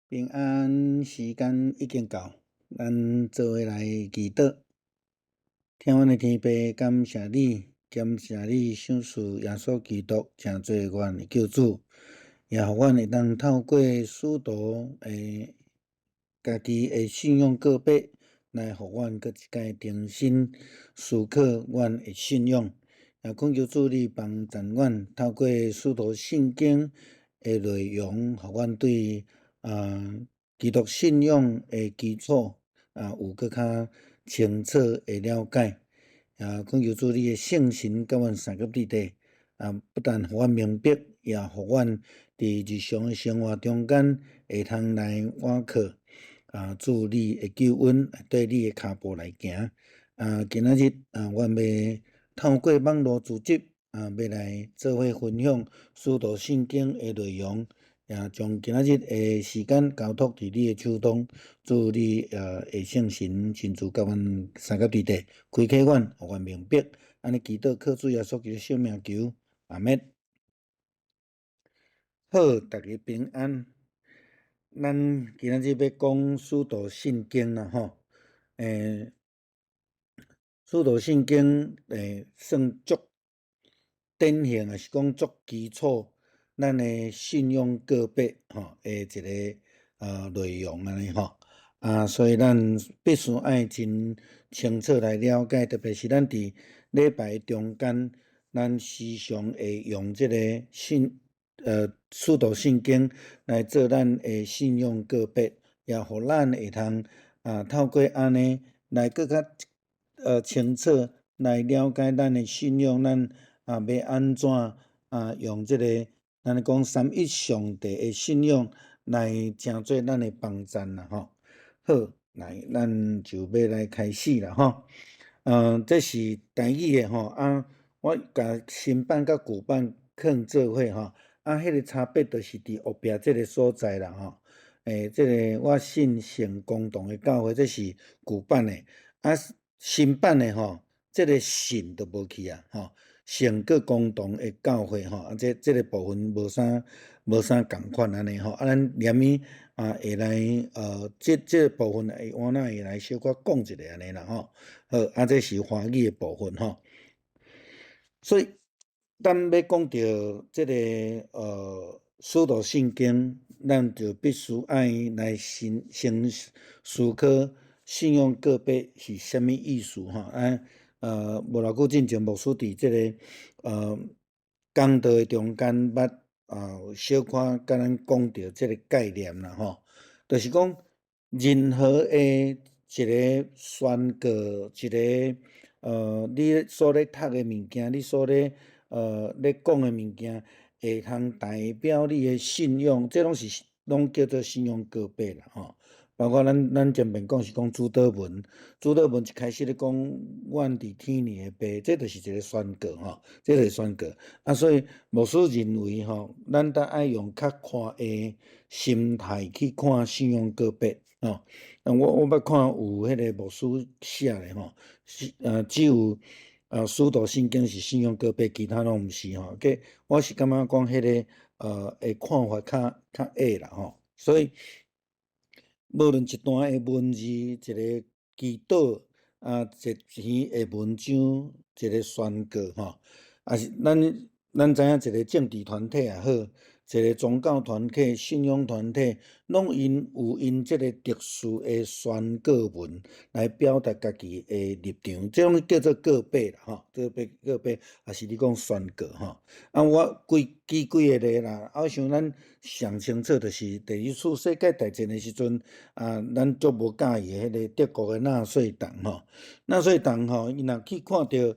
平安，時間已經到，咱做伙來祈禱。疼阮的天父，感謝你，感謝你賞賜耶穌基督，成做阮的救主，也予阮會當透過使徒的家己的信仰告白，來予阮閣一擺重新思考阮的信仰。也懇求主你幫贊阮，透過使徒信經的內容，予阮對基督信仰的基礎有閣較清楚的了解。也懇求主你的聖神佮阮相佮佇底，不但予阮明白，也予阮佇日常的生活中間會通來倚靠主你的救恩，綴你的跤步來行。今仔日阮欲透過網路組織欲來做伙分享使徒信經的內容，也將今仔日的時間交託佇你的手中，主你的聖神親自佮阮相佮佇底，開啟阮，予阮明白。按呢祈禱靠主耶穌基督聖名求，阿們。好，逐家平安。咱今仔日欲講使徒信經啦，吼，使徒信經算足典型，抑是講足基礎，咱的信仰告白吼的一个內容按呢吼。所以咱必須愛真清楚來了解，特別是咱佇禮拜中間，咱時常會用這個使徒信經來做咱的信仰告白，也予咱會通透過按呢來閣較清楚來了解咱的信仰，咱欲按怎用這個咱咧講三一上帝的信仰來成做咱的幫贊啦吼。好，來，咱就欲來開始啦吼。這是台語的吼，我共新版佮舊版囥做伙吼，彼个差別就是佇後壁這个所在啦吼。這个我信聖公同的教會，這是舊版的，新版的吼，這个信就無去啊吼。聖閣公同的教會吼，這個部分無啥仝款按呢吼，咱連咪會來這個部分會換哪會來小可講一下按呢啦吼。好，這是華語的部分吼。所以，咱欲講著這个使徒信經，咱就必須愛來先先思考信仰告白是啥物意思吼。無偌久進前，牧師佇這个講道的中間，捌小可共咱講著這個概念啦吼，就是講任何的一个宣告，一个你所咧讀的物件，你所咧咧講的物件，會通代表你的信仰，這攏是攏叫做信仰告白啦吼。包括咱前面講是講主禱文，主禱文一開始咧講阮佇天裡的父，這就是一个宣告吼，這就是宣告。所以牧師認為吼，咱得愛用較寬的心態去看信仰告白吼。我捌看有彼个牧師寫的吼，是只有使徒信經是信仰告白，其他攏毋是吼。計我是感覺講彼个的看法較矮啦吼，所以，無論一段的文字，一个祈禱，一篇的文章，一个宣告吼，抑是咱知影一个政治團體也好，一个宗教團體、信仰團體，攏𪜶有𪜶這个特殊的宣告文來表達家己的立場，這種叫做告白啦吼，告白告白，抑是你講宣告吼。我舉舉幾个例啦，我想咱上清楚就是第二次世界大戰的時陣，咱足無佮意彼个德國的納粹黨吼，納粹黨吼，𪜶若去看著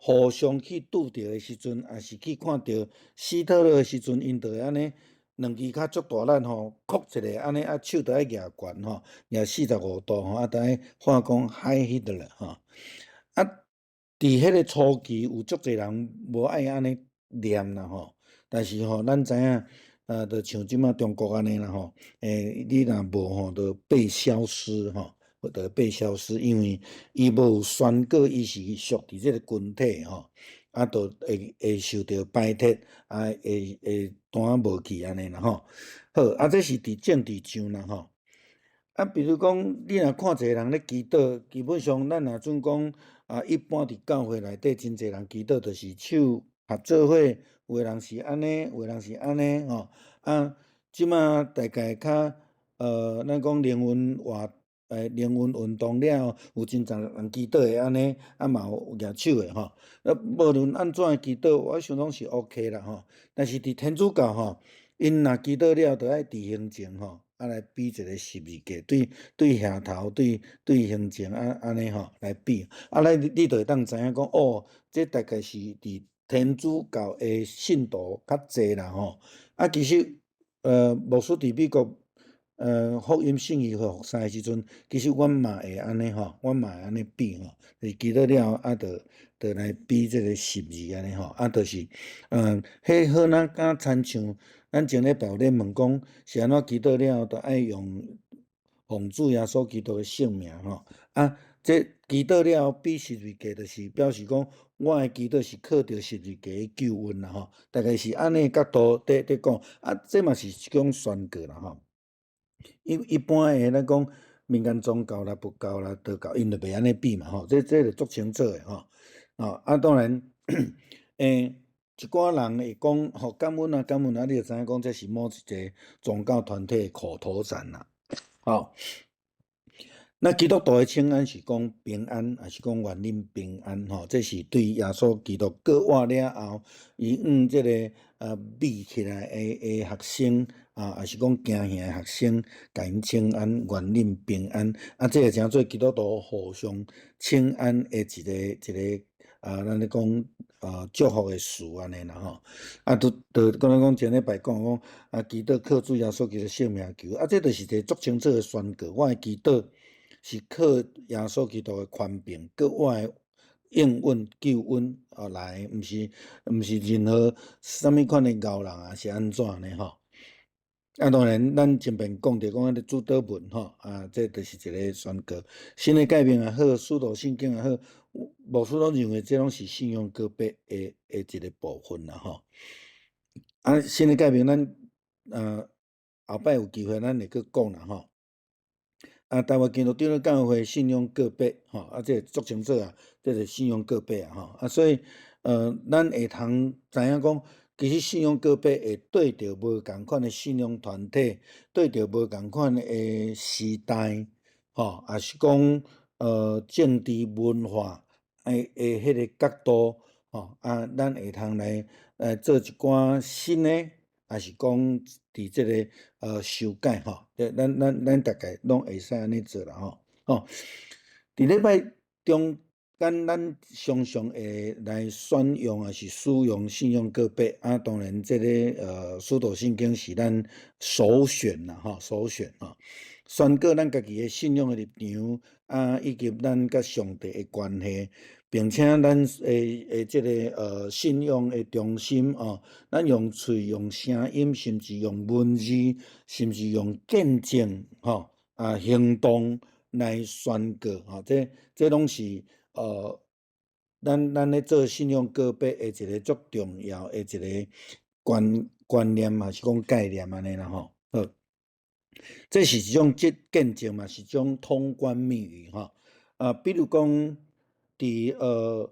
互相去拄著的時陣，抑是去看著希特勒的時陣，𪜶就會按呢兩支跤足大力吼，擴一下按呢，手就愛舉懸吼，舉45度吼，就愛喊講 Heil Hitler 吼。佇彼个初期有足濟人無愛按呢念啦吼，但是吼，咱知影，就像這馬中國按呢啦吼，你若無吼，就被消失吼。就被消失，因為伊無宣告伊是屬佇這个群體吼，啊，就會受著排斥，啊，會單仔無去按呢啦吼。好，啊，這是佇政治上啦吼。啊，比如講，你若看一個人咧祈禱，基本上咱若準講啊，一般佇教會內底真濟人祈禱，就是手合做伙，有的人是按呢，有的人是按呢吼。啊，這馬大概較咱講靈恩活靈恩運動了後，有真濟人祈禱會按呢，啊嘛有舉手的吼。啊，無論按怎祈禱，我想攏是 OK 啦吼。但是佇天主教吼，𪜶若祈禱了，就愛佇胸前吼，啊來比一個十字架，對額頭，對胸前啊按呢吼來比。啊，咱你就會當知影講，哦，這大概是佇天主教的信徒較濟啦吼。啊，其實牧師佇美國福音信義會服侍的時陣，其實阮嘛會按呢吼，阮嘛會按呢比吼，就是祈禱了後啊，就來比這個十字按呢吼，啊，就是，彼好若敢親像咱前禮拜有咧問講，是按怎祈禱了後，就愛用奉主耶穌基督的聖名吼，啊，這祈禱了後比十字架，就是表示講我的祈禱是靠著十字架的救恩啦吼，大概是按呢角度佇講，啊，這嘛是一種宣告啦吼。一般的咱講民間宗教啦、佛教啦、道教，𪜶就袂按呢比嘛吼，這就足清楚的吼。哦，啊，當然，一寡人會講吼感恩啊，感恩啊，你就知影講這是某一個宗教團體的口頭禪啦，吼。那基督徒的請安是講平安，抑是講願恁平安吼？這是對耶穌基督過活了後，伊向這個秘起來的學生啊，抑是講行行的學生，共𪜶請安，願恁平安。啊，這個成做基督徒互相請安的一個啊，咱咧講啊祝福的詞按呢啦吼。啊，都敢若講前禮拜講講啊，祈禱靠主耶穌基督聖名求，啊，這就是一個足清楚的宣告。我的祈禱是靠耶穌基督的權柄，閣我的應允救恩而來，毋是任何啥物款的𠢕人啊，是按怎呢吼？啊，當然，咱前面講著講彼個主禱文吼，啊，這就是一個宣告。新的誡命也好，使徒信經也好，牧師攏認為這攏是信仰告白的一個部分啦吼。啊，新的誡命咱後擺有機會咱會閣講啦吼。啊，台灣基督長老教會信仰告白，吼，啊，這個足清楚啊，這個信仰告白啊，吼，啊，所以，咱會通知影講，其實信仰告白會對著無仝款的信仰團體，對著無仝款的時代，吼，抑是講，政治文化的彼個角度，吼，啊，咱會通來做一寡新的，抑是講佇這個修改吼，咱大概攏會使按呢做啦吼。吼，佇禮拜中間，咱常常會來選用抑是使用信仰告白，啊，當然這個使徒信經是咱首選啦吼，首選吼。宣告咱家己的信仰的立場，啊，以及咱佮上帝的關係，並且咱的這個信仰的中心哦，咱用喙、用聲音，甚至用文字，甚至用見證吼啊行動來宣告吼，這攏是咱咧做信仰告白的一個足重要的一個觀念，抑是講概念按呢啦吼。好，這是一種這見證嘛，是一種通關密語吼。啊，比如講，佇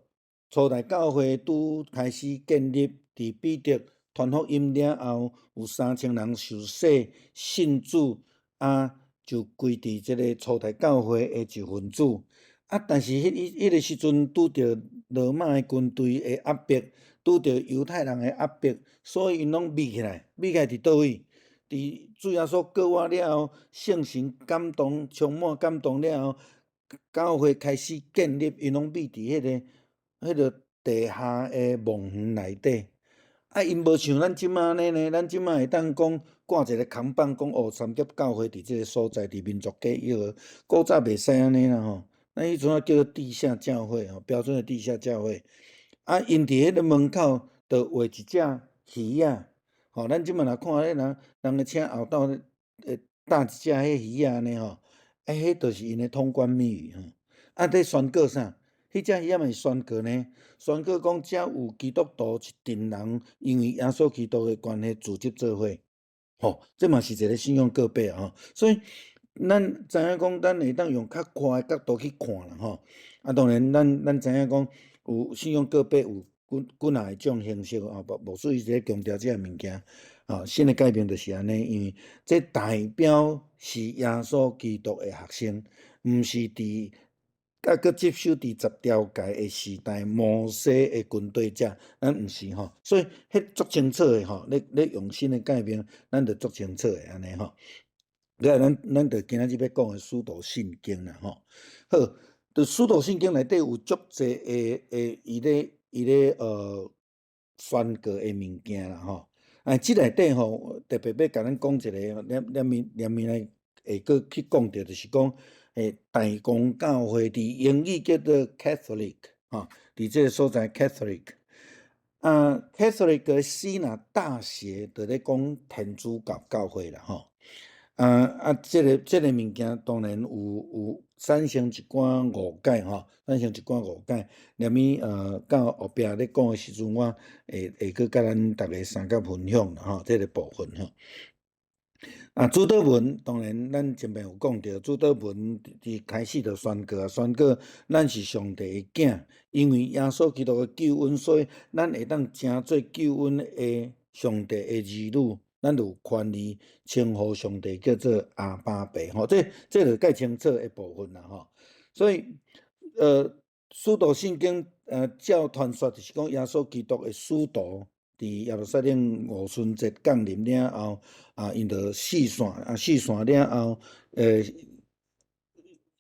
初代教會拄開始建立，佇彼得傳福音了後，有3000人受洗信主，啊，就歸佇這個初代教會的一份子。啊，但是彼個時陣拄著羅馬的軍隊的壓迫，拄著猶太人的壓迫，所以𪜶攏秘起來，秘起來佇佗位？佇主耶穌過活了後，聖神感動，充滿感動了後，教會開始建立，𪜶攏秘佇彼個地下的墓園內底。啊，𪜶無像咱這馬按呢呢，咱這馬會當講掛一個扛棒，講哦，三峽教會佇這個所在，佇民族街1號，古早袂使按呢啦吼。咱彼陣仔叫做地下教會吼，標準的地下教會。啊，𪜶佇彼個門口就畫一隻魚仔，吼，咱這馬若看彼人的車後斗會搭一隻彼魚仔按呢吼，啊，彼就是𪜶的通關密語吼。啊，佇宣告啥？彼只魚仔嘛是宣告呢，宣告講遮有基督徒一陣人，因為耶穌基督的關係組織做伙，吼，這嘛是一个信仰告白吼。所以咱知影講，咱會當用較寬的角度去看啦吼。啊，當然咱知影講有信仰告白有幾幾若種形式吼，牧師伊直咧強調這个物件，吼，新的誡命就是按呢，因為這代表是耶穌基督的學生，毋是佇閣閣接受佇十條誡的時代摩西的軍隊者，咱毋是吼，所以彼足清楚的吼，咧用新的誡命，咱就足清楚的按呢吼。了咱就今仔日欲講的使徒信經啦吼。好，佇使徒信經內底有足濟的伊咧宣告的物件啦吼。啊，這內底吼特別欲共咱講一个，連連面來會閣去講著，就是講大公教會佇英語叫做 Catholic 吼，佇這个所在 Catholic，啊，Catholic 的 C 若大寫，就咧講天主教教會啦吼。啊，這个物件當然有產生一寡誤解吼，產生一寡誤解。連物到後壁咧講的時陣，我會閣佮咱逐家相佮分享啦吼，這个部分吼。啊，主禱文當然咱前面有講著，主禱文佇開始就宣告，宣告咱是上帝的囝，因為耶穌基督的救恩，所以咱會當成做救恩的上帝的兒女，咱就有權利稱呼上帝叫做阿爸父吼，這就蓋清楚的部分啦吼。所以，使徒信經照傳說就是講耶穌基督的使徒佇耶路撒冷五旬節降臨了後，啊，𪜶就四散，啊，四散了後，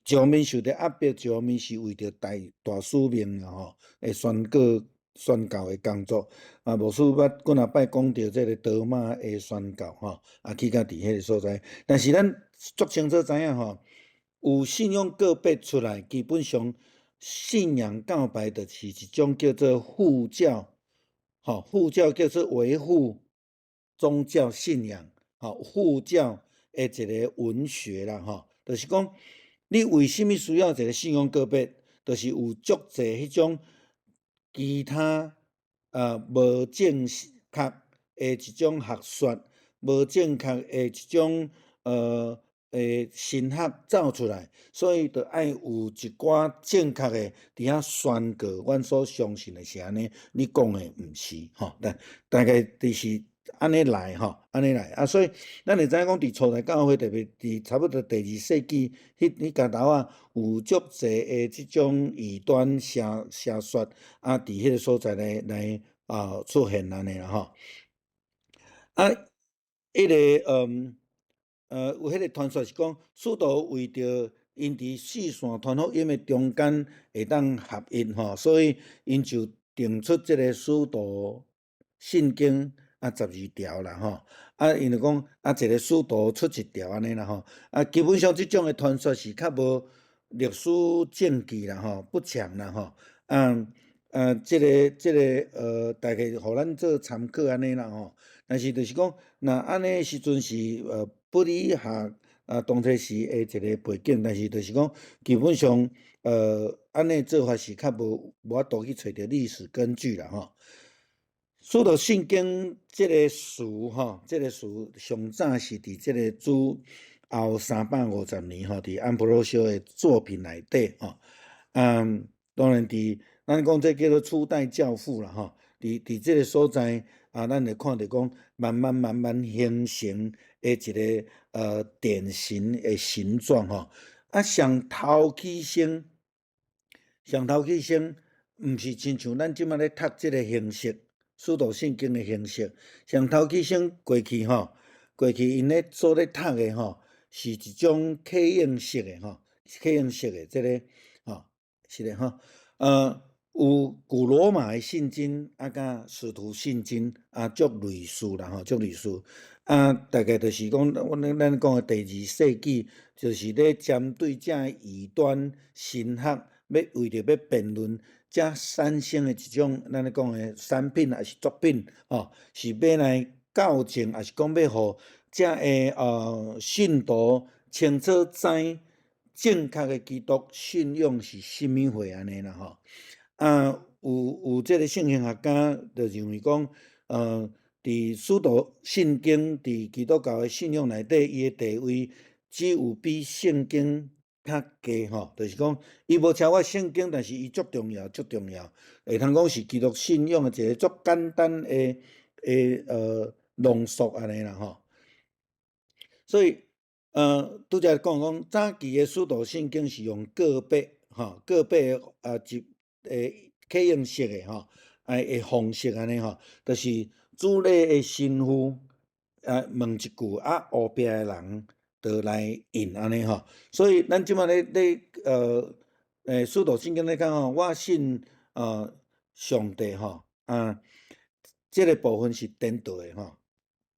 一方面受著壓迫，一方面是為著大大使命啦吼，會宣告宣教的工作。啊，牧師捌幾若擺講著這个多馬的宣教吼，啊，去到佇彼个所在。但是咱足清楚知影吼，有信仰告白出來，基本上信仰告白就是一種叫做護教，吼，護教叫做維護宗教信仰，吼，護教的一个文學啦，吼，就是講你為啥物需要一个信仰告白，就是有足濟彼種其他無正確的一種學說，無正確的一種神學走出來，所以就愛有一寡正確的佇遐宣告，阮所相信的是按呢，你講的毋是吼，大概就是按呢來吼，按呢來啊，所以咱會知影講，佇初代教會，特別佇差不多第二世紀，彼彼間頭仔有足濟的這種異端邪說啊，佇彼个所在來啊出現按呢啦吼。啊，彼个有彼个傳說是講，使徒為著𪜶佇四散傳福音的中間會當合一吼，所以𪜶就定出這个使徒信經啊12條啦吼。啊，𪜶就講啊，一个使徒出一條按呢啦吼。啊，基本上這種的傳說是較無歷史證據啦吼，不強啦吼。啊啊，這个大概予咱做參考按呢啦吼。但是就是講，若按呢時陣是不理學啊，當初時的一个背景，但是就是講，基本上按呢做法是較無法度去揣著歷史根據啦吼。使徒信經這个詞吼，這个詞上早是佇這个主後350年吼，佇安普羅修的作品內底吼。嗯，當然佇咱講這叫做初代教父啦吼，佇這个所在啊，咱會看著講慢慢慢慢形成的一个典型的形狀吼。啊，上頭起先，上頭起先，毋是親像咱這馬咧讀這个形式，使徒信經的形式。上頭起先過去吼，過去𪜶咧所咧讀的吼，是一種刻印式的吼，刻印式的這个吼，是的吼，有古羅馬的信經啊，佮使徒信經啊，足類似啦吼，足類似。啊，大概就是講，阮咱講的第二世紀，就是咧針對這異端神學，欲為著欲辯論，才產生的一種咱咧講的產品抑是作品，吼，是欲來校正，抑是講欲予遮的信徒清楚知正確的基督信仰是啥物貨按呢啦吼。啊，有這个聖經學家就認為講，佇使徒信經佇基督教的信仰內底，伊的地位只有比聖經較低吼，就是講伊無超過聖經，但是伊足重要，足重要，會通講是基督信仰的一个足簡單的濃縮按呢啦吼。所以，拄才講講早期的使徒信經是用告白吼，告白的一啟應式的吼，的方式按呢吼，就是主禮的神父問一句，啊後壁的人就來應按呢吼。所以咱這擺咧使徒信經咧講吼，我信上帝吼，啊，這个部分是顛倒的吼。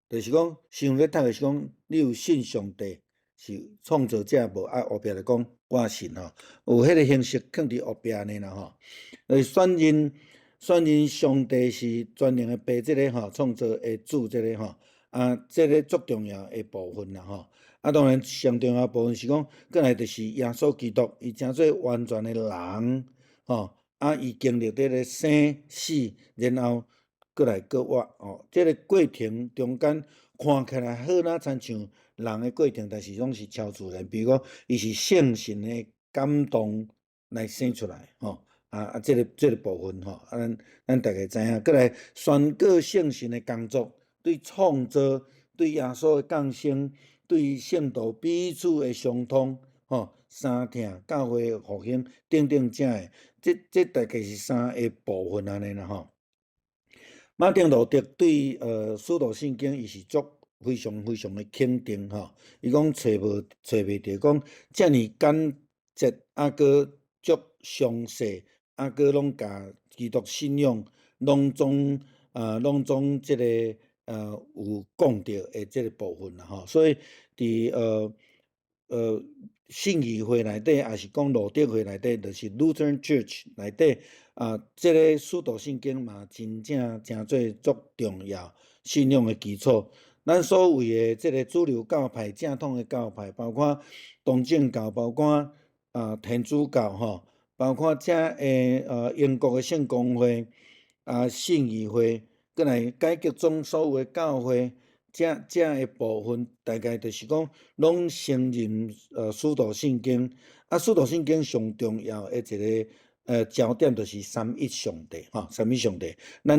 就是講，神父咧讀的是講，你有信上帝是創造者無？啊，後壁就講我信吼，有彼个形式囥佇後壁呢啦吼。宣認上帝是全能的父，這个吼，創造的主，這个吼，啊，這个足重要的部分啦吼。啊，當然上重要部分是講，過來就是耶穌基督，伊成做完全的人，吼，啊，伊經歷這个生死，然後閣來閣活，吼，這个過程中間看起來好若親像人的過程，但是攏是超自然。比如講，伊是聖神的感動來生出來，吼，啊，這个部分吼，啊，咱大家知影。閣來宣告聖神的工作，對創造、對耶穌的降生、對聖徒彼此的相通，吼，三疼、教會復興等等這个，這大概是三个部分按呢啦吼。馬丁路德對使徒信經，伊是足非常非常的肯定吼。伊講揣袂著講遮爾簡潔，啊，閣足詳細，啊，閣攏共基督信仰攏總這个有講著的這个部分啦吼。所以佇信義會內底，抑是講路德會內底，就是 Lutheran Church 內底啊，這个使徒信經嘛，真正誠做足重要信仰的基礎。咱所謂的這个主流教派、正統的教派，包括東正教，包括天主教吼，包括這个英國的聖公會啊、信義會，閣來改革宗所有的教會，這个部分大概就是講，攏承認使徒信經。啊，使徒信經上重要的一个焦點就是三一上帝，吼，三一上帝。咱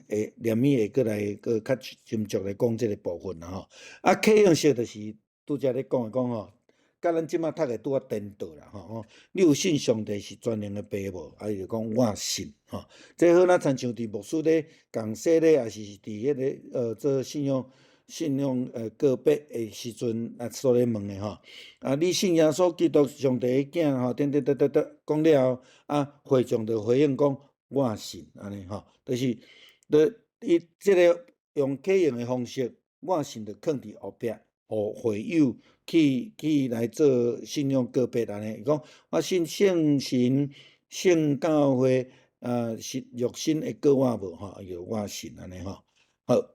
會連綿會閣來閣較深入來講這个部分啦吼。啊，啟應式就是拄才咧講的講吼，佮咱這擺讀的拄仔顛倒啦吼。你有信上帝是全能的父無？啊，伊就講我信吼。這好若親像佇牧師咧講洗禮，抑是佇彼个做信仰告白的時陣啊，所咧問的吼。啊，你信耶穌基督上帝的囝吼，等等等等等，講了後，啊，會眾就回應講我信按呢吼，就是咧伊這个用啟應的方式，我信就囥佇後壁，予會友去來做信仰告白按呢。伊講我信聖神、聖教會，是肉身會閣活無吼？伊就我信按呢吼。好，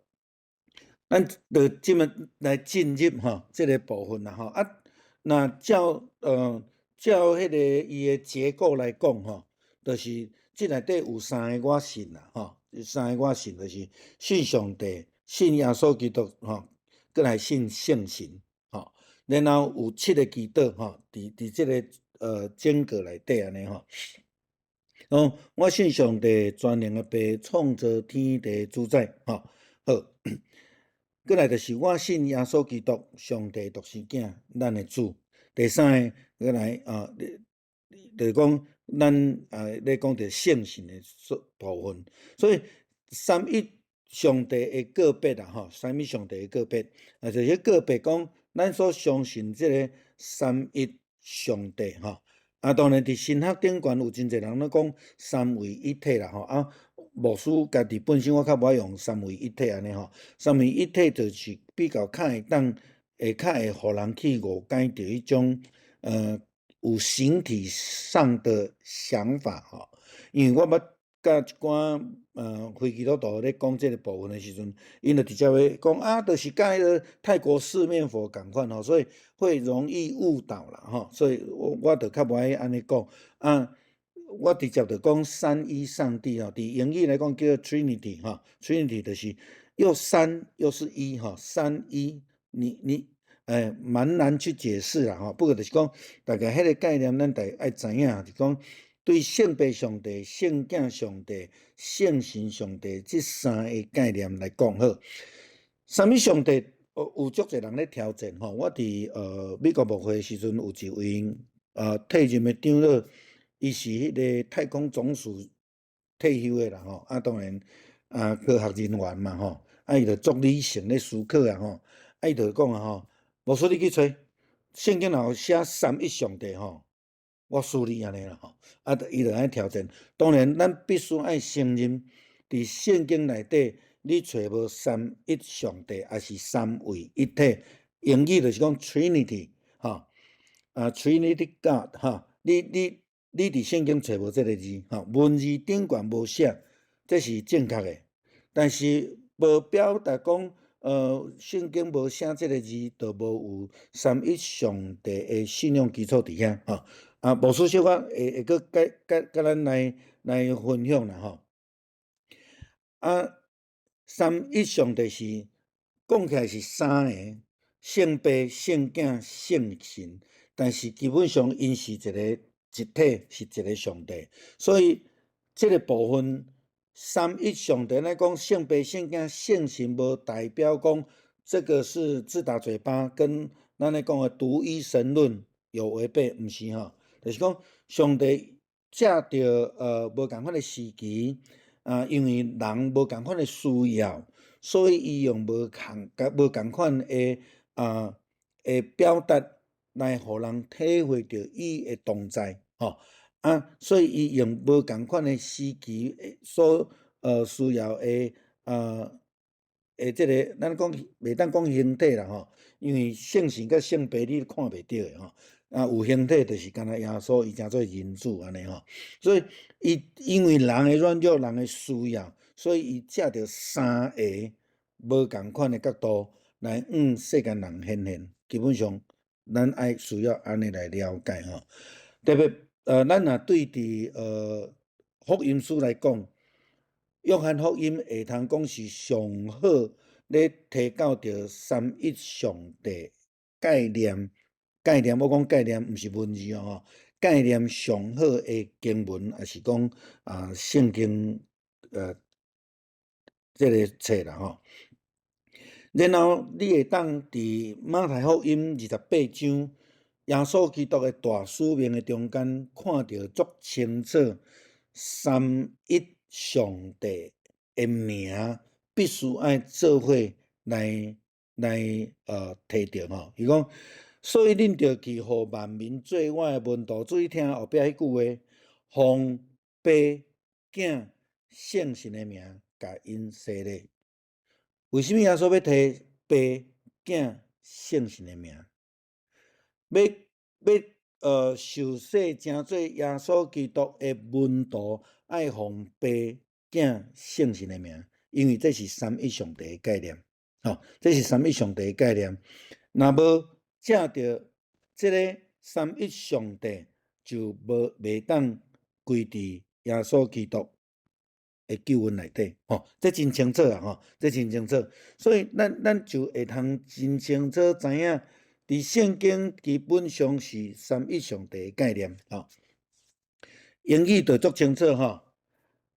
咱就這麼來進入吼這个部分啦吼。啊，若照彼个伊的結構來講吼，就是這內底有三個我信啦吼，三個我信就是信上帝、信耶穌基督吼，閣來信聖神吼。然後有七个祈禱吼，佇這个整個內底按呢吼。哦，我信上帝全能的父，創造天地主宰吼。好，閣來就是我信耶穌基督，上帝獨生囝，咱的主。第三个，閣來啊，就是講咱啊咧講著聖神的部分。所以三一上帝的告白啦吼，三一上帝的告白，啊，就是告白講咱所相信這个三一上帝吼。啊，當然佇神學頂懸有真濟人攏講三位一體啦吼。啊，牧師家己本身我較無愛用三位一體按呢吼。三位一體就是比較較會當會較會予人去誤解著彼種有形體上的想法吼。因為我捌佮一寡非基督徒咧講這个部分的時陣，𪜶就直接會講啊，就是佮彼个泰國四面佛仝款吼，所以會容易誤導啦吼，所以我就較無愛按呢講啊，我直接就講三一上帝吼，佇英語來講叫做 Trinity 吼，Trinity 就是又三又是一吼，三一，你蠻難去解釋啦吼，不過就是講大概彼个概念，咱著愛知影，就講對聖父上帝、聖囝上帝、聖神上帝這三个概念來講好。三一上帝有足濟人咧挑戰吼，我佇美國牧會的時陣，有一位退任的長老，伊是彼个太空總署退休的啦吼，啊當然啊科學人員嘛吼，啊伊就足理性咧思考啊吼，啊伊就講啊吼，牧師你去揣聖經若有寫三一上帝吼，我輸你按呢啦吼，啊，伊就按呢挑戰。當然，咱必須愛承認，佇聖經內底，你揣無三一上帝，抑是三位一體。英語就是講 Trinity，吼，啊 Trinity God，吼，你佇聖經揣無這个字，吼，文字頂懸無寫，這是正確的。但是無表達講，聖經無寫這个字，就無有三一上帝的信仰基礎佇遐，吼。啊，牧師小可會閣佮咱來分享啦吼。啊，三一上帝是講起來是三个，聖父、聖囝、聖神，但是基本上𪜶是一个一體，是一个上帝。所以這个部分三一上帝來講，聖父、聖囝、聖神無代表講這个是自打嘴巴，跟咱咧講的獨一神論有違背，毋是吼。就是講，上帝藉著無仝款的時期，啊，因為人無仝款的需要，所以伊用無仝款的表達來予人體會著伊的同在，吼啊，所以伊用無仝款的時期所需要的這个，咱講袂當講形體啦吼，因為聖神佮聖父你看袂著的吼。啊，有形體就是敢若耶穌，伊成做人子按呢吼，所以伊因為人的軟弱，人的需要，所以伊藉著三个無仝款的角度來向世間人顯現。基本上，咱愛需要按呢來了解吼。特別咱若對佇福音書來講，約翰福音會通講是上好咧提到著三一上帝概念。概念，我講概念，毋是文字哦，吼。概念上好的經文，抑是講啊聖經這个冊啦吼。然後你會當佇馬太福音28章，耶穌基督的大使命的中間，看著足清楚，三一上帝的名必須愛做伙來提著吼。伊講，所以恁著去予萬民做我的門徒，注意聽後壁彼句話，奉父、囝、聖神的名，共𪜶洗禮。為啥物耶穌欲提父、囝、聖神的名？欲受洗成做耶穌基督的門徒，愛奉父、囝、聖神的名，因為這是三一上帝的概念，吼，這是三一上帝的概念。若無藉著這个三一上帝，就無袂當歸佇耶穌基督的救恩內底，吼，這真清楚啊，吼，這真清楚。所以咱就會通真清楚知影，佇聖經基本上是三一上帝的概念，吼。英語就足清楚，吼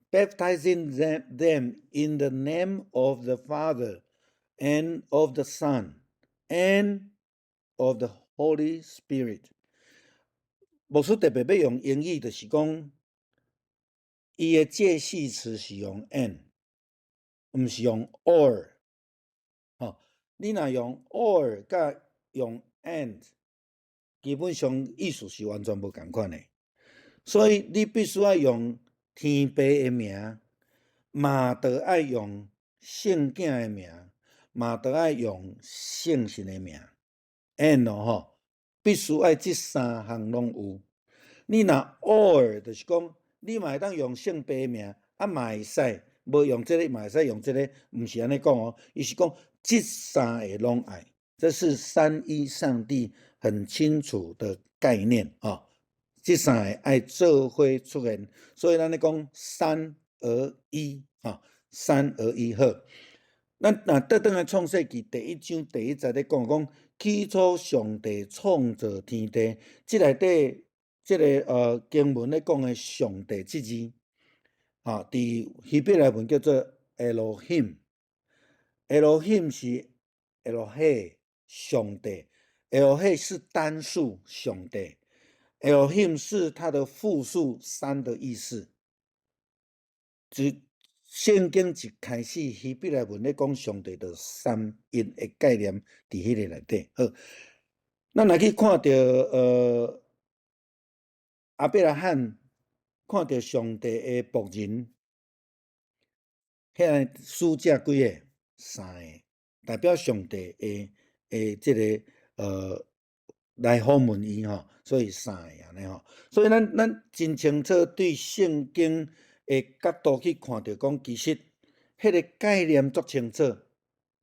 ，Baptizing them in the name of the Father and of the Son and of the Holy Spirit。牧師特別欲用英語，就是講，伊的介系詞是用 and，毋是用 or。吼，你若用 or 佮用 and，基本上意思是完全無仝款的。所以你必須愛用天父的名，嘛著愛用聖囝的名，嘛著愛用聖神的名。and 哦吼，必須愛這三項攏有。你若 or 就是講，你嘛會當用聖父的名，啊啊嘛會使，無用這个嘛會使用這个，毋是按呢講哦，伊是講這三个攏愛，這是三一上帝很清楚的概念吼。這三个愛做伙出現，所以咱咧講三而一，吼，三而一好。咱若倒轉來創世記第一章第一節咧講講，起初上帝創造天地，這內底這个經文咧講的上帝這字，吼，佇希伯來文叫做 Elohim，Elohim 是 Elohe 上帝，Elohe 是單數上帝，Elohim 是它的複數三的意思。自聖經一開始希伯來文咧講上帝的三一的概念，佇彼个內底。好，咱若去看著亞伯拉罕看著上帝的僕人，遐个使者幾个？三个，代表上帝的這个來訪問伊吼，所以三个按呢吼。所以咱真清楚對聖經的角度去看著講，其實彼个概念足清楚，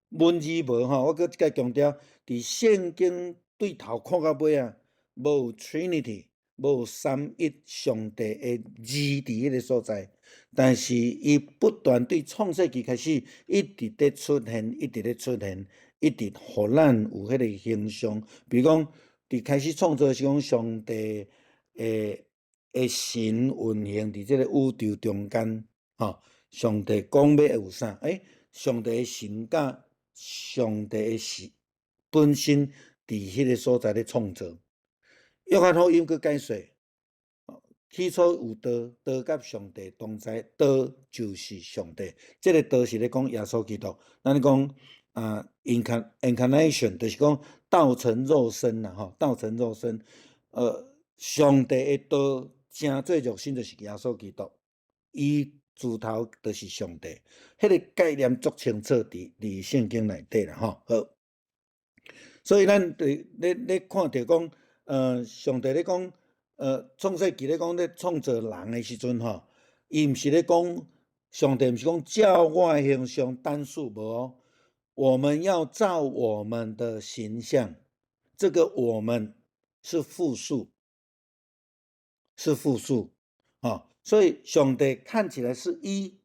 文字無吼，我閣一擺強調，佇聖經對頭看到尾啊，無 Trinity，無三一上帝的字佇彼个所在，但是伊不斷對創世記開始，一直咧出現，一直咧出現，一直予咱有彼个形象。比如講，佇開始創造時講上帝的神運行佇這个宇宙中間，吼，上帝講欲有啥？欸，上帝的神佮上帝的神本身佇彼个所在咧創造。約翰福音閣解說，起初有道，道佮上帝同在，道就是上帝。這个道是咧講耶穌基督。咱咧講啊，incarnation 就是講道成肉身啦，吼，道成肉身。上帝的道成做肉身就是耶穌基督，伊自頭就是上帝。彼个概念足清楚佇聖經內底啦，吼。好，所以咱佇咧看著講，上帝咧講，創世記咧講咧創造人的時陣吼，伊毋是咧講上帝毋是講照我的形象單數無哦，我們要照我們的形象，這個我們是複數，是複數，啊，所以上帝看起來是一，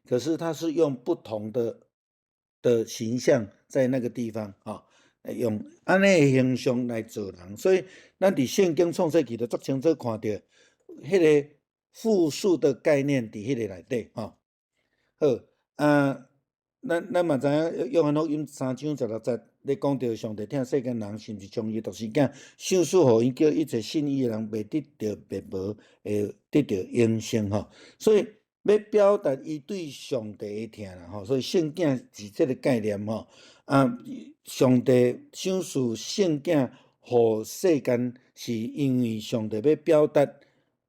可是他是用不同的形象在那個地方，啊。用按呢的形象來造人，所以咱佇聖經創世記就足清楚看著，彼个複數的概念佇彼个內底吼。好，啊，咱嘛知影約翰福音三章十六節咧講著上帝疼世間人，甚至將伊獨生囝賞賜予𪜶，叫一切信伊的人袂得著滅亡，會得著永生吼。所以欲表達伊對上帝的疼啦吼，所以聖囝是這个概念吼。啊，上帝賞賜聖囝予世間，是因為上帝欲表達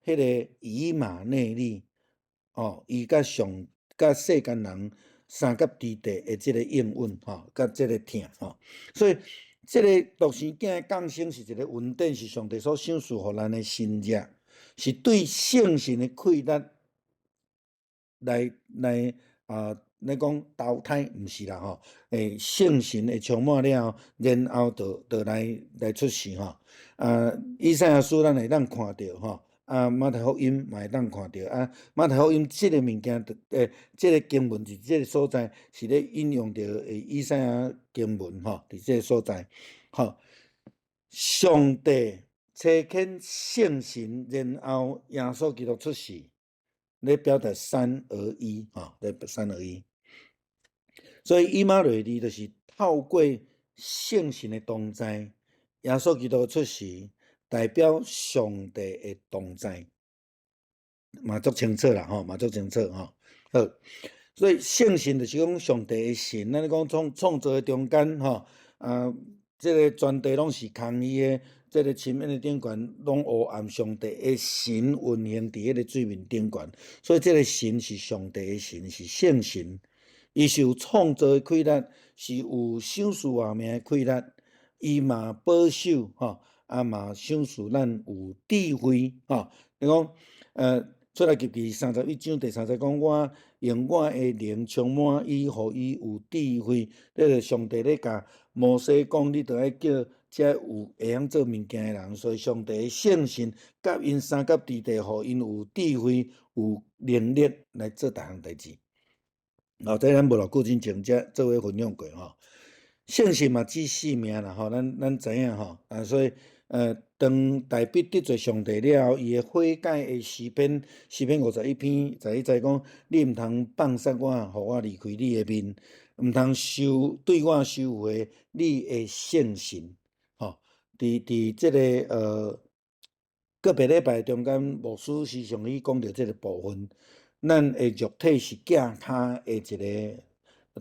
彼个以馬內利，哦，伊佮上佮世間人相佮之地的這个應允吼，佮這个疼吼。所以這个獨生囝的降生是一个恩典，是上帝所賞賜予咱的神蹟，是對聖神的氣力來啊。咧講投胎毋是啦吼，聖神會充滿了後，然後就來出世吼。啊，以賽亞書咱會當看著吼，啊，馬太福音嘛會當看著啊。馬太福音這个物件，這个經文佇這个所在是咧引用著以賽亞經文吼，佇這个所在，吼。上帝差遣聖神，然後耶穌基督出世，咧表達三而一，吼，咧三而一。所以以馬內利就是透過聖神的同在，耶穌基督出世，代表上帝的同在，嘛足清楚啦，吼，嘛足清楚吼。好，所以聖神就是講上帝的神，咱咧講創造的中間，吼，啊，這个全地攏是空虛的，這个深淵的頂懸攏烏暗，上帝的神運行佇彼个水面頂懸，所以這个神是上帝的神，是聖神。伊是有創造的氣力，是有賞賜活命的氣力，伊嘛保守吼，啊嘛賞賜咱有智慧吼。你講，出埃及記31章第3節講，我用我的靈充滿伊，予伊有智慧。這个上帝咧共摩西講，你著愛叫這有會曉做物件的人。所以上帝的聖神佮𪜶相佮佇地，予𪜶有智慧、有能力來做逐項代誌。哦，這咱無偌久之前才做伙分享過吼。聖神嘛指性命啦吼，咱知影吼，啊所以當大衛得罪上帝了後，伊的悔改的詩篇，詩篇51篇11節講：你毋通放殺我，予我離開你的面，毋通收對我收回你的聖神。吼，佇這个個別禮拜中間，牧師時常去講著這个部分。咱的肉體是寄跤的一个，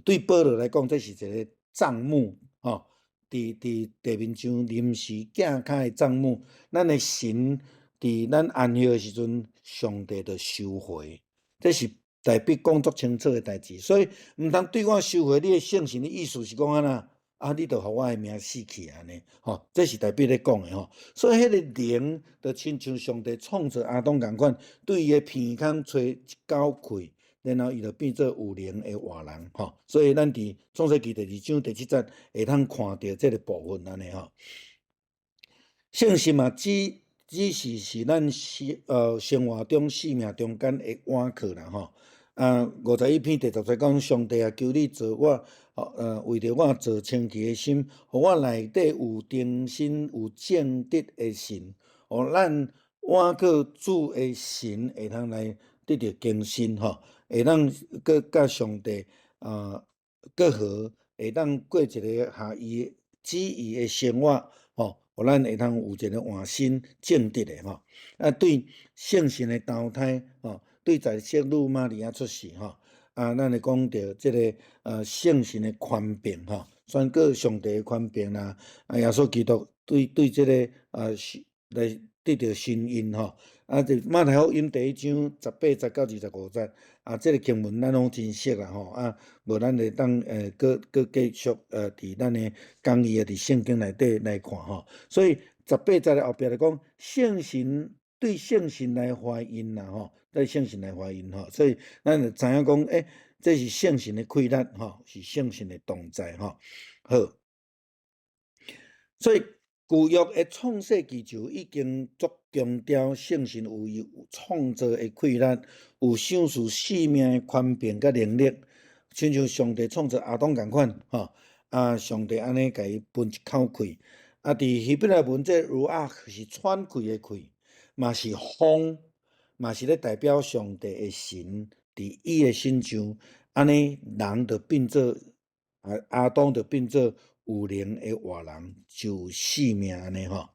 對保羅來講，這是一个帳幕，吼。佇地面上臨時寄跤的帳幕，咱的神佇咱安息的時陣，上帝就收回，這是大衛講足清楚的代誌。所以毋通對我收回你的聖神的意思是講按怎？啊，你就予我的命死去按呢？吼，這是大衛咧講的吼。所以彼个靈就親像上帝創造亞當仝款，對伊的鼻孔吹一口氣，然後伊就變做有靈的活人吼。所以咱佇創世記第2章第7節會通看著這个部分按呢吼。聖神嘛，只是咱生活中生命中間的倚靠啦吼。啊，51篇第10節講，上帝啊，求你造我，為著我造清潔的心，予我內底有忠心、有正直的神，予咱倚靠主的神會通來得著更新吼，會當閣佮上帝閣和，會當過一个合伊旨意的生活吼，予咱會通有一个換新正直的吼。啊，對聖神的投胎吼，對在聖女瑪利亞出世吼，啊，咱會講著這个聖神的權柄吼，宣告上帝的權柄啦，啊，耶穌基督對這个來得著身孕吼，啊，佇馬太福音第1章18節到25節，啊，這个經文咱攏真熟啦吼，啊，無咱會當閣繼續佇咱的講義啊，佇聖經內底來看吼。所以十八節的後壁來講，聖神對聖神來懷孕啦吼，對聖神來懷孕吼，所以咱就知影講，這是聖神的氣力吼，是聖神的同在吼。好，所以舊約的創世記就已經足強調聖神有伊創造的氣力，有賞賜生命的權柄佮能力，親像上帝創造亞當仝款吼，啊，上帝按呢共伊噴一口氣，啊，佇希伯來文這 ruach 是喘氣的氣，嘛是風，嘛是咧代表上帝的神佇伊的身上，按呢人就變做啊，亞當就變做有靈的活人，就有生命按呢吼。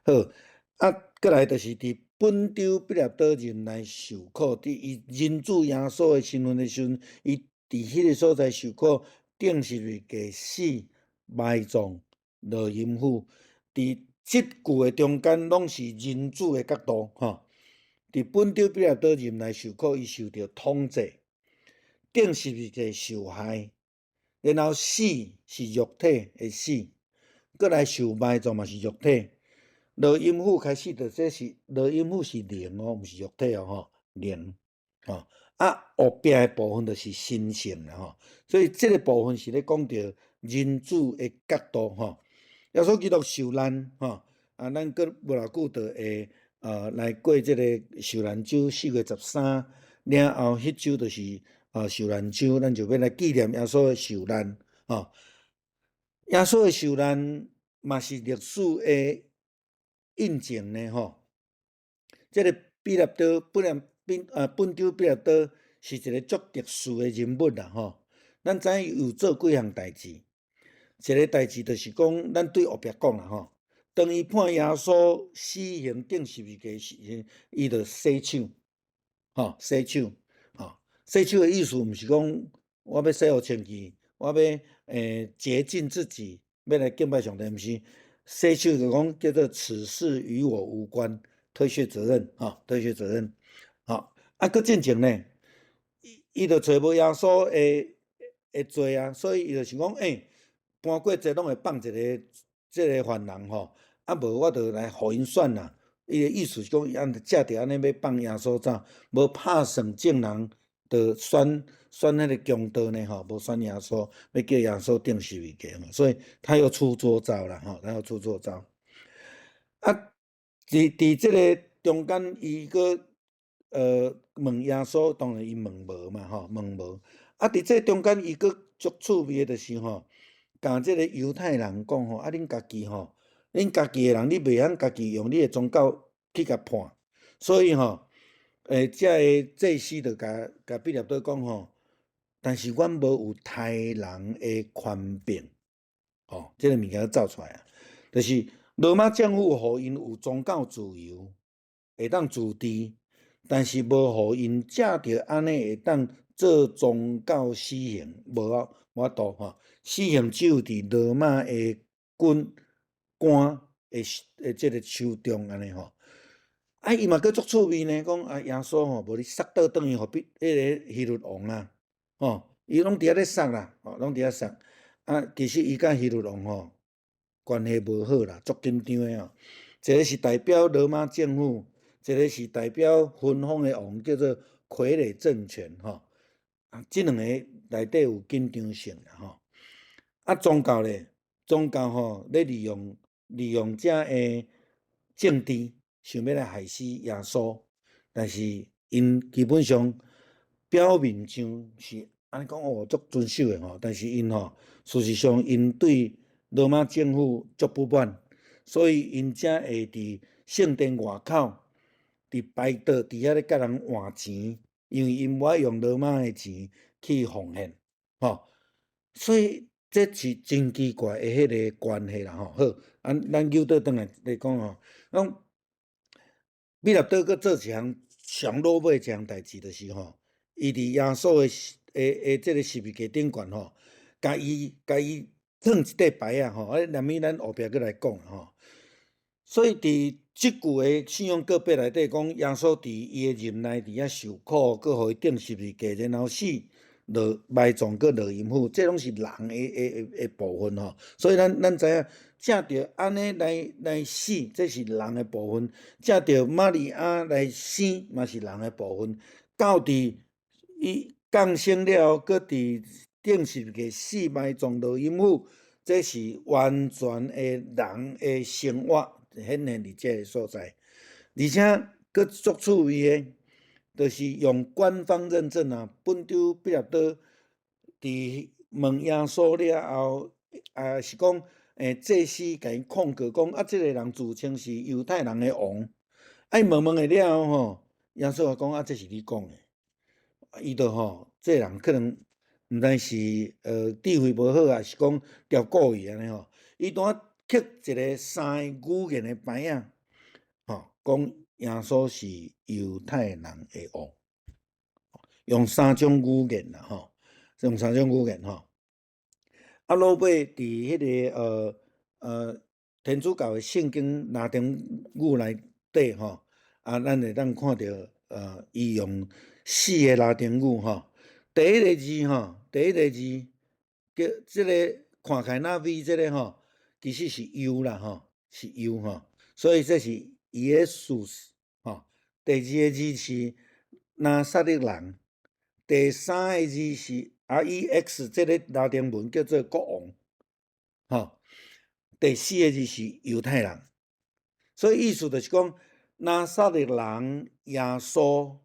好，啊，過來就是佇本丟彼拉多任內受苦，佇伊認主耶穌的身份的時陣，伊佇彼个所在受苦，釘十字架死、埋葬、落陰府。佇這句的中間，攏是認主的角度吼。佇本丟彼拉多任內受苦，伊受著統制，釘十字架受害，然後死是肉體的死，閣來受埋葬嘛是肉體。落陰府開始就這是落陰府是靈哦，毋是肉體哦吼，靈吼。啊，後壁的部分就是神性啦吼。所以這个部分是咧講著認主的角度吼。耶穌基督受難吼，啊，咱閣無偌久就會來過這个受難週，4月13了後，彼週就是受難週，咱就欲來紀念耶穌的受難吼。耶穌的受難嘛是歷史的印證呢吼。這个彼拉多本來本丟彼拉多是一个足特殊的人物啦吼。咱知影伊有做幾項代誌，一个代誌就是講，咱對後壁講啦吼。當伊判耶穌死刑釘十字架時，伊就洗手，吼，洗手，吼，洗手的意思毋是講我欲洗予清氣，我欲潔淨自己，欲來敬拜上帝，毋是。洗手就講叫做此事與我無關，推卸責任，吼，推卸責任，吼，啊，閣進前呢，伊就揣無耶穌的罪啊，所以伊就想講，搬過節攏會放一个這个犯人吼，啊無我就來予𪜶選啦。伊的意思是講，伊按藉著按呢欲放耶穌走，無拍算眾人就選選彼个強盜呢吼，無選耶穌，欲叫耶穌釘十字架吼，所以他又出絕招啦吼，他又出絕招。啊，佇這个中間，伊閣問耶穌，當然伊問無嘛吼，問無。啊，佇這中間，伊閣足趣味的就是吼，共這个猶太人講吼，啊，恁家己吼，恁家己的人，你袂曉家己用你的宗教去共判，所以吼，這个祭司就共彼拉多講吼，但是阮無有刣人的權柄，吼，這个物件走出來啊，就是羅馬政府予𪜶有宗教自由，會當自治，但是無予𪜶藉著按呢會當做宗教死刑，無啊，無法度吼，死刑只有佇羅馬的軍官的這个手中按呢吼。啊，伊嘛閣足趣味呢，講啊，耶穌吼，無你殺倒轉去予彼彼个希律王啊，吼，伊攏佇遐咧殺啦，吼，攏佇遐殺。啊，其實伊佮希律王吼關係無好啦，足緊張的吼。一个是代表羅馬政府，一个是代表芬芳的王，叫做傀儡政權吼。啊，這兩個內底有緊張性啦吼。啊，宗教咧，宗教吼咧利用這个政治，想欲來害死耶穌，但是𪜶基本上表面上是按呢講哦，足遵守的吼，但是𪜶吼，事實上𪜶對羅馬政府足不滿，所以𪜶才會佇聖殿外口，佇擺桌佇遐咧共人換錢，因為𪜶無愛用羅馬的錢去奉獻，吼，所以這是真奇怪的彼个關係啦吼。好，啊，咱扭倒轉來來講吼，講彼拉多閣做一項上落尾一項代誌，就是吼，伊佇耶穌的這个十字架頂懸吼，共伊囥一塊牌仔吼，啊，連物咱後壁閣來講吼。所以佇這句的信仰告白內底講，耶穌佇伊的任內佇遐受苦，閣予伊釘十字架，然後死，落埋葬，閣落陰府，這攏是人的部分吼。所以咱知影，藉著按呢來死，這是人的部分；藉著瑪利亞來生，嘛是人的部分。到佇伊降生了後，閣佇釘十字架死埋葬落陰府，這是完全的人的生活顯現佇這个所在，而且閣足趣味的，就是用官方認證啊，本丟彼拉多佇問耶穌了後，啊是講，祭司共伊控告講，啊，這个人自稱是猶太人的王，啊，伊問問的了後吼，耶穌就講，啊，這是你講的，伊就吼，這个人可能毋知是智慧無好，抑是講著故意按呢吼，伊拄仔刻一个三个語言的牌仔，吼，講耶穌是猶太人的王，用三種語言啦，吼，用三種語言吼。啊，落尾佇彼个天主教的聖經拉丁語內底吼，啊，咱會當看著伊用四个拉丁語吼，第一个字吼，第一个字叫這个看起來若 V 這个吼，其實是 U 啦吼，是 U 吼，所以這是 Iesus 吼。第二個字是拿撒勒人，第三個字是 REX，這个拉丁文叫做國王，吼。第四個字是猶太人，所以意思就是講拿撒勒人耶穌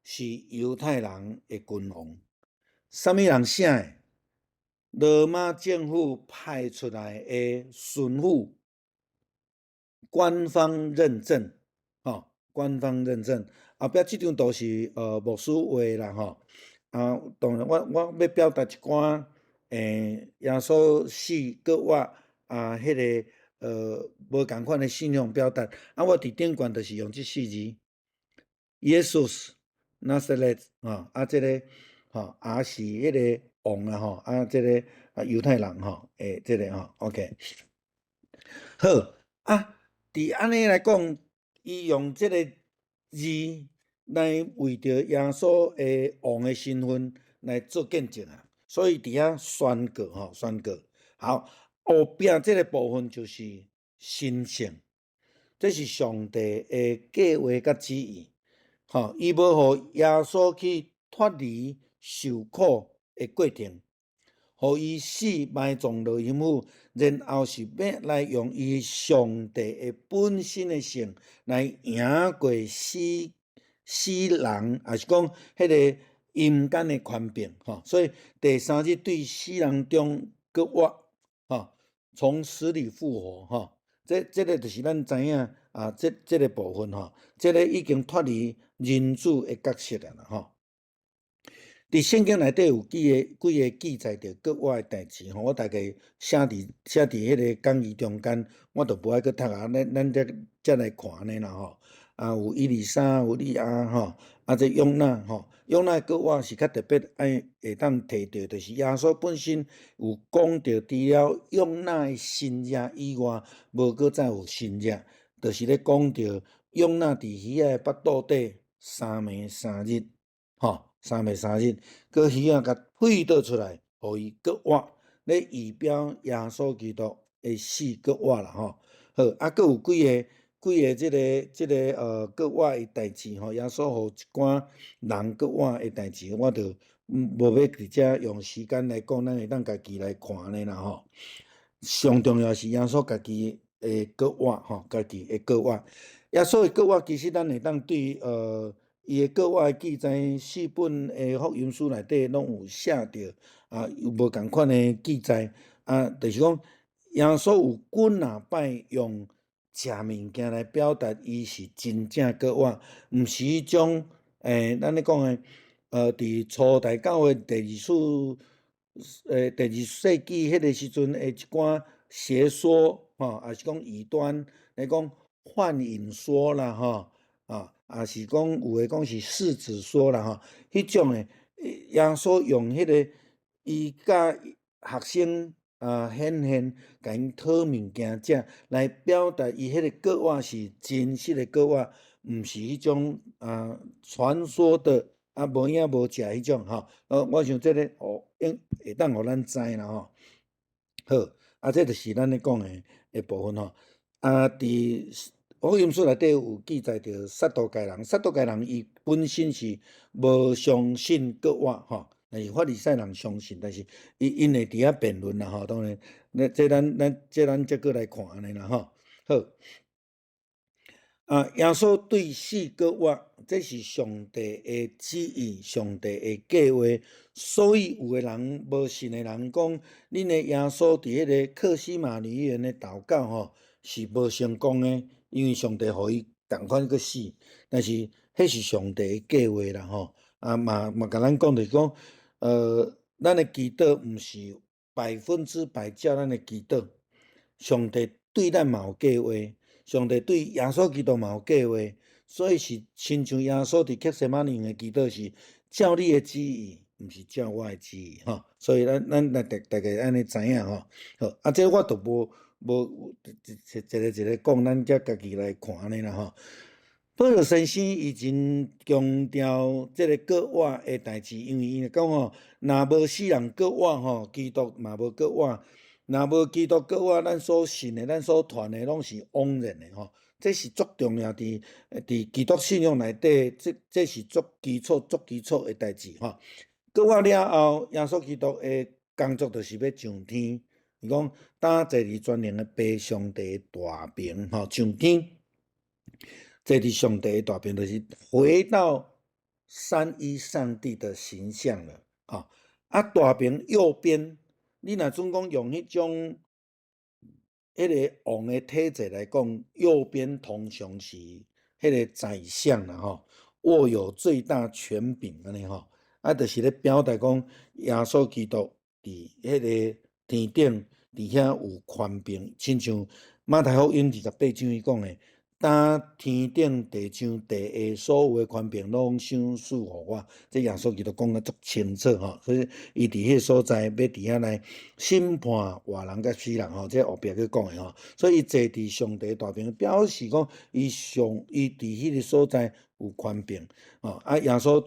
是猶太人的君王。啥物人寫的？羅馬政府派出來的巡撫，官方認證，吼，官方認證。後壁這張圖是牧師畫啦，吼。啊，當然我欲表達一寡，耶穌死閣活啊，彼个無仝款的信仰表達。啊，我佇頂懸就是用這四字，Iesus Nazareth，吼，啊，這个吼，也是彼个王啊，吼，啊，這个啊猶太人吼，這个吼，OK。好，啊，佇按呢來講，伊用這个字來為著耶穌的王的身份來做見證啊，所以佇遐宣告吼，宣告。好，後壁這个部分就是神聖，這是上帝的計劃佮旨意，吼，伊無予耶穌去脫離受苦的過程，予伊死埋葬落陰府，然後是欲來用伊上帝的本身的性來贏過死死人，抑是講彼個陰間的權柄，吼。所以第三日對死人中閣活，吼，從死裡復活，吼。這個就是咱知影啊，這個部分吼，這個已經脫離人子的角色啊啦，吼。佇聖經內底有幾個記載著閣活的代誌吼，我大概寫佇彼个講義中間，我就無愛閣讀啊，咱才來看按呢啦吼。啊，有以利沙，有利亞吼，啊，這約拿吼，約拿閣活是較特別愛會當提著，就是耶穌本身有講著，除了約拿的神跡以外，無閣再有神跡，就是咧講著約拿佇魚仔的腹肚底三暝三日，吼，三暝三日，閣魚仔共退倒出來，予伊閣活，咧預表耶穌基督的死閣活啦吼。好，啊，閣有幾個這個閣活的代誌吼，耶穌予一寡人閣活的代誌，我就無欲佇遮用時間來講，咱會當家己來看按呢啦吼。上重要是耶穌家己的閣活吼，家己的閣活。耶穌的閣活其實咱會當對伊的閣活的記載，四本的福音書內底攏有寫著，啊，有無仝款的記載，啊，就是講耶穌有幾若擺用食物件來表達伊是真正閣活，毋是彼種咱咧講的，佇初代教會第二次，第二世紀彼个時陣的一寡邪說，吼，抑是講異端來講幻影說啦，吼，啊，抑是講有的講是柿子說啦，吼，彼種的，耶穌用彼个伊佮學生啊顯現，共𪜶討物件食，來表達伊彼个閣活是真實的閣活，毋是彼種啊傳說的啊無影無跡彼種吼。我想這个哦，應會當予咱知啦吼。好，啊，這就是咱咧講的部分吼。啊，佇福音書內底有記載著撒都該人，撒都該人伊本身是無相信閣活吼，但是法利賽人相信，但是𪜶會佇遐辯論啦吼。當然，那這咱這閣來看按呢啦吼。好，啊，耶穌對死閣活，這是上帝的旨意，上帝的計劃。所以有的人無信的人講，恁的耶穌佇彼个客西馬尼園的禱告吼是無成功的，因為上帝予伊仝款閣死。但是彼是上帝的計劃啦吼。啊嘛共咱講就是講，咱的祈禱毋是100%照咱的祈禱，上帝對咱嘛有計劃，上帝對耶穌基督嘛有計劃，所以是親像耶穌佇客西馬尼園的祈禱是照你的旨意，毋是照我的旨意吼。所以咱來大概按呢知影吼。好，啊，這我就無一個一個講，咱才家己來看按呢啦吼。保祿先生伊真強調這个閣活的代誌，因為伊講吼，若無死人閣活吼，基督嘛無閣活；若無基督閣活，咱所信的、咱所傳的攏是枉然的吼。這是足重要，佇基督信仰內底，這是足基礎、足基礎的代誌吼。閣活了後，耶穌基督的工作就是欲上天。伊講，當坐佇全能的父上帝的大爿吼，上天。坐佇上帝的大爿，就是回到三一上帝的形象了。吼，啊，大爿右邊，你若準講用彼種彼个王的體制來講，右邊通常是彼个宰相啦吼，握有最大權柄按呢吼，啊，就是咧表達講耶穌基督佇彼个天頂佇遐有權柄，親像馬太福音28章伊講的。當天頂地上地下所有的權柄攏賞賜予我，這耶穌基督講得足清楚吼，所以伊佇彼个所在欲佇遐來審判活人佮死人吼，這後壁去講的吼，所以伊坐佇上帝大爿，表示講伊佇彼個所在有權柄吼。啊，耶穌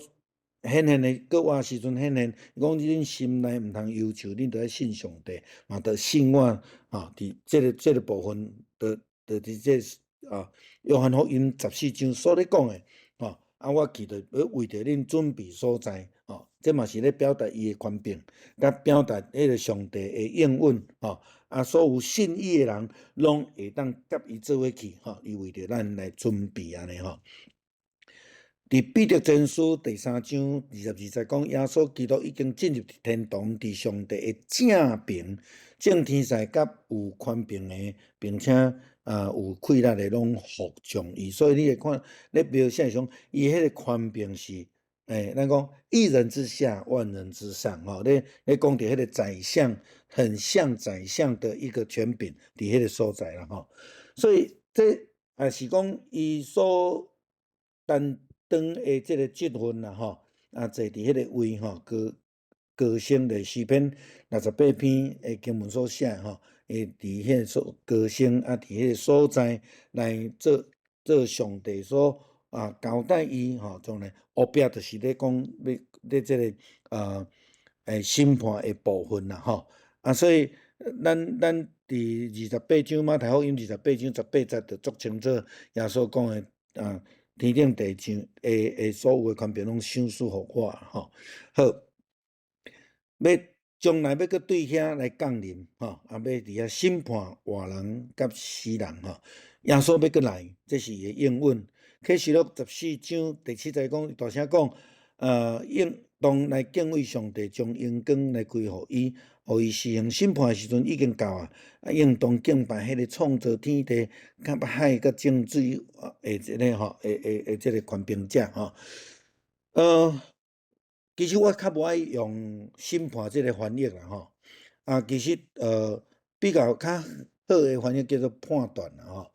顯現的閣活時陣顯現，伊講恁心內毋通憂愁，恁著愛信上帝，嘛著信我吼。佇這個部分，著佇這啊，約翰福音14章所咧講的，吼，啊，我去著欲為著恁準備所在，吼，這嘛是咧表達伊的權柄，佮表達彼个上帝的應允，吼，啊，所有信伊的人，攏會當佮伊做伙去，吼，伊為著咱來準備按呢吼。佇彼得前書第三章22節講，耶穌基督已經進入天堂，佇上帝的正爿，眾天使佮有權柄的，並且啊有氣力的，攏服從伊。所以你會看，咧描寫上，伊彼个權柄是，咱講一人之下，萬人之上，吼，咧講著彼个宰相，很像宰相的一個權柄，佇彼个所在啦，吼。所以這也是講伊所擔當的這個職分啦，吼，啊，坐佇彼个位吼，高高升的詩篇68篇的經文所寫吼，會佇彼个所高升啊，佇彼个所在來做上帝所啊交代伊吼，將來後壁就是咧講欲咧這个審判的部分啦，吼，啊，所以咱佇二十八章馬太福音二十八章十八節就足清楚耶穌講的啊。天頂地上的所有的權柄攏賞賜予我吼。好，欲將來欲閣對遐來降臨吼，啊，欲佇遐審判活人佮死人吼。耶穌欲閣來，這是伊的應允。啟示錄14章第7節講，大聲講，應當來敬畏上帝，將榮光來歸予伊，予伊施行審判的時陣已經到啊！啊，應當敬拜彼个創造天地、佮海、佮眾水的這个吼，的這个權柄者吼。其實我較無愛用審判這个翻譯啦吼。啊，其實比較較好的翻譯叫做判斷啦吼。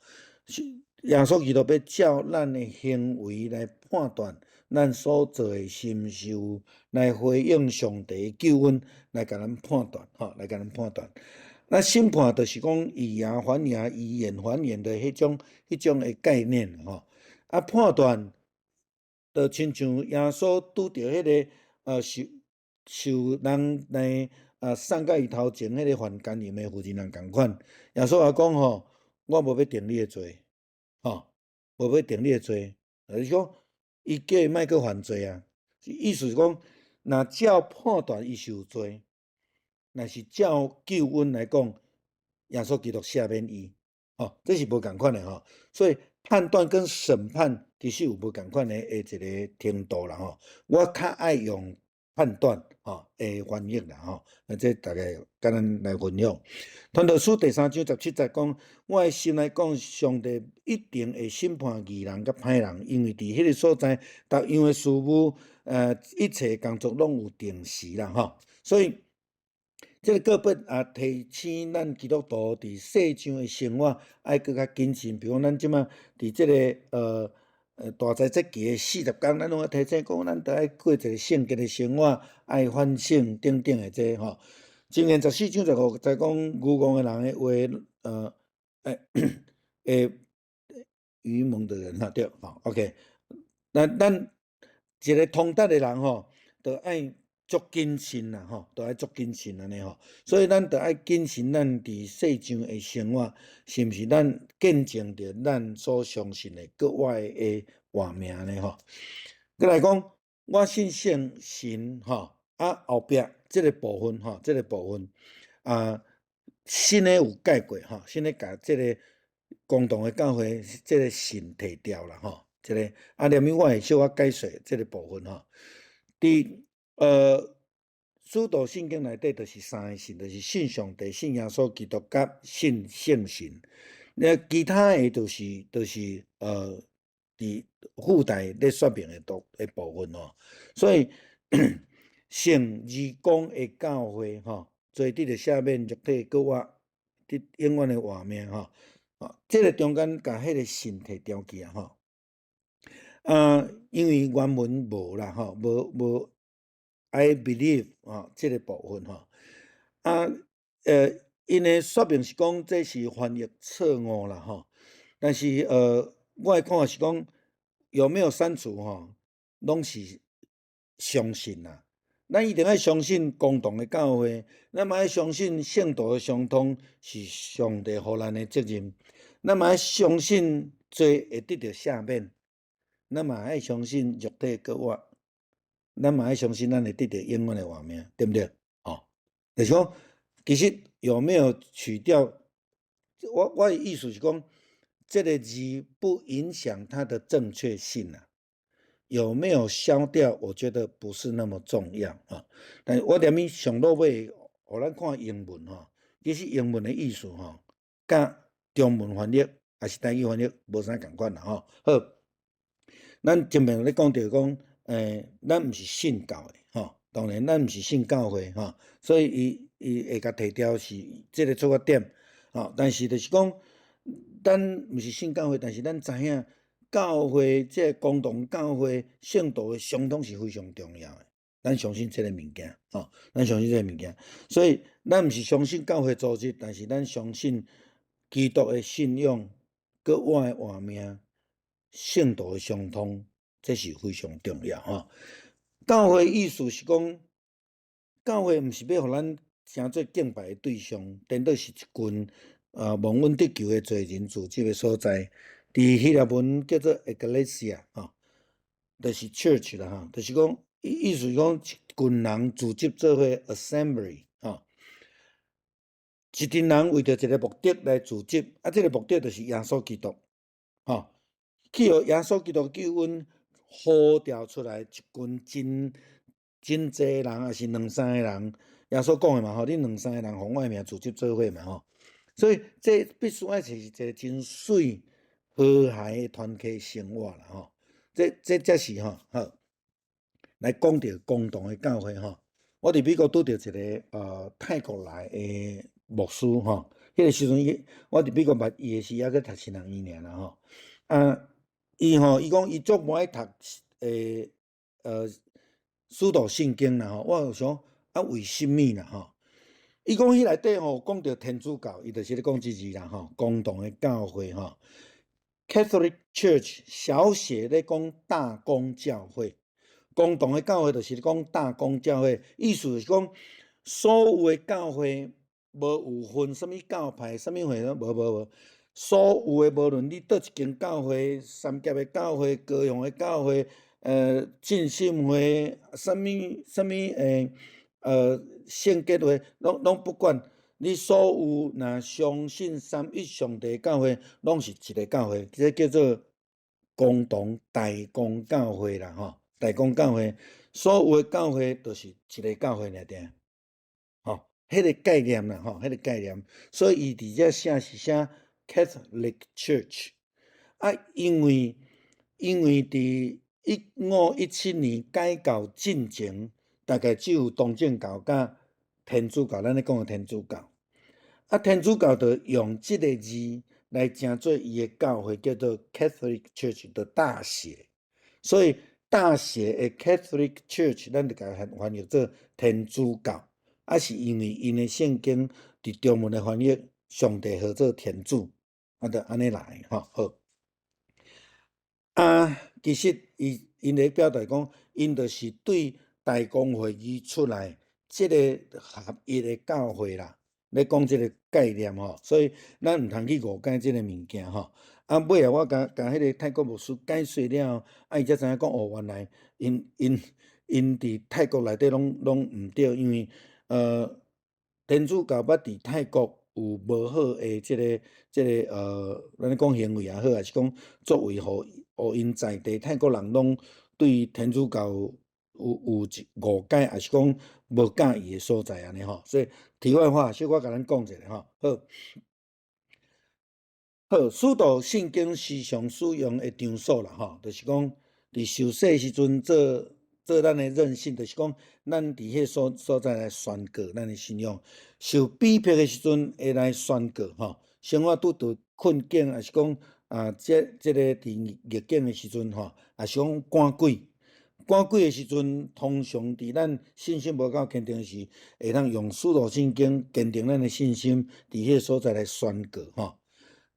耶穌基督欲照咱的行為來判斷，咱所做的是毋是有來回應上帝的救恩，來共咱判斷，吼，來共咱判斷。那審判就是講以牙還牙，以眼還眼的彼種的概念，吼。啊，判斷就親像耶穌拄著彼个受人來送到伊頭前彼个犯姦淫的婦人人仝款。耶穌也講吼，我無欲定你的罪，吼，無欲定你的罪，就是講伊叫伊莫閣犯罪啊。意思是講，若照判斷伊是有罪，若是照救恩來講，耶穌基督赦免伊，吼，這是無仝款的吼。所以判斷跟審判其實有無仝款的一个程度啦吼。我較愛用判斷吼的翻譯啦吼，啊，這大家共咱來分享。傳道書第三章十七節講，我的心來講，上帝一定會審判義人佮歹人，因為佇彼个所在，逐樣的事物，一切工作攏有定時啦吼。所以，這个告別也提醒咱基督徒佇世上的生活愛閣較謹慎。比如講，咱這馬佇這个大齋節期的40工，咱攏愛提醒講，咱著愛過一个聖潔的生活，愛反省等等的這吼。箴言14章15節講，愚戇的人的話，愚蒙的人哈，對，吼，OK。咱一个通達的人吼，著愛足謹慎啦，吼，著愛足謹慎按呢吼。所以咱著愛謹慎咱佇世上的生活，是毋是咱見證著咱所相信的閣外的活命按呢吼。閣來講，我信聖神吼，啊後壁這个部分吼，這个部分啊，新的有改過吼，新的共這个共同的教會這个信提掉啦吼，這个啊，連面我會小可解說這个部分吼。佇使徒信經內底就是三个信，就是信上帝、信耶穌基督、佮信聖神。那其他的就是佇附帶咧說明的部分吼。所以聖而公的教會吼，做得著赦免肉體閣活，得永遠的活命吼。這个中間共彼个信提掉去啊吼。啊，因為原文無啦吼，無 I believe 吼，這个部分吼。啊，𪜶的說明是講這是翻譯錯誤啦吼。但是我的看法是講，有沒有刪除吼，攏是相信啦。咱一定愛相信共同的教會，咱嘛愛相信聖徒的相通是上帝予咱的責任，咱嘛愛相信罪會得著赦免，咱嘛愛相信肉體閣活，咱嘛愛相信咱會得著永遠的活命，對毋對？吼，就是講，其實有沒有取掉？我的意思是講，這个字不影響它的正確性啊。有沒有消掉？我覺得不是那麼重要啊。但是我踮咧上落尾，予咱看英文吼，其實英文的意思吼，佮中文翻譯抑是台語翻譯無啥仝款啦吼。好，咱前面咧講著講，咱毋是信教的吼，當然咱毋是信教會吼，所以伊會共提掉是這个出發點吼。但是就是講，咱毋是信教會，但是咱知影教會這个公同教會聖徒的相通是非常重要的。咱相信這个物件，吼，咱相信這个物件，所以咱毋是相信教會組織，但是咱相信基督的信仰，閣我的活命，聖徒的相通，這是非常重要吼。教會意思是講，教會毋是欲予咱成做敬拜的對象，顛倒是一群蒙恩得救的罪人聚集的所在。佇希臘文叫做 Ecclesia 吼，就是 church 啦吼，就是講意思是講一群人聚集做伙 assembly 吼，一群人為著一个目的來聚集，啊，這个目的就是耶穌基督，吼，去予耶穌基督救恩呼召出來一群真真濟人，抑是兩三个人，耶穌講的嘛吼，恁兩三个人奉我的名聚集做伙嘛吼，所以這必須愛是一个真媠和諧的團體生活啦吼，這才是吼好。來講著公同的教會吼，我佇美國拄著一个泰國來的牧師吼，彼个時陣伊我佇美國捌伊的時，猶閣讀神學院爾啦吼。啊，伊吼伊講伊足無愛讀使徒信經啦吼，我就想啊為啥物啦吼？伊講彼內底吼講著天主教，伊就是咧講這字啦吼，公同的教會吼，Catholic Church 小寫咧講大公教會。公同的教會就是講大公教會，意思就是講所有的教會無有分啥物教派、啥物會，無無無，所有的無論你佗一間教會、三峽的教會、高雄的教會、浸信會，啥物啥物聖潔會，攏不管，你所有若相信三一上帝教會，攏是一个教會，這叫做公同大公教會啦吼。大公教會，所有的教會都是一个教會爾爾，吼，彼个概念啦，吼，彼个概念。所以伊佇遮寫是寫 Catholic Church，啊，因為佇1517年改教進前，大概只有東正教佮天主教，咱咧講的天主教，啊，天主教就用這个字來稱做伊的教會，叫做 Catholic Church 的大寫，所以大寫的 Catholic Church，咱就共翻譯做天主教，啊，是因為𪜶的聖經佇中文的翻譯，上帝號做天主，啊，就按呢來吼好。啊，其實伊𪜶咧表達講，𪜶就是對大公會議出來這个合一的教會啦，咧講這个概念吼，所以咱毋通去誤解這个物件吼。啊，尾仔我共共彼个泰國牧師解說了後，啊，伊才知影講哦，原來𪜶佇泰國內底攏毋對，因為天主教捌佇泰國有無好的這个，咱咧講行為也好，抑是講作為，予𪜶在地泰國人攏對天主教有一誤解，抑是講無佮意的所在按呢吼。所以題外話，小可共咱講一下吼。好，好，使徒信經時常使用的場所啦吼，就是講佇受洗時陣做咱的認信，就是講咱佇彼所在來宣告咱的信仰。受逼迫的時陣會來宣告吼，生活拄著困境，抑是講啊，這个佇逆境的時陣吼，抑是講趕鬼，趕鬼的時陣，通常佇咱信心無夠堅定時，會當用使徒信經堅定咱的信心，佇彼个所在來宣告吼。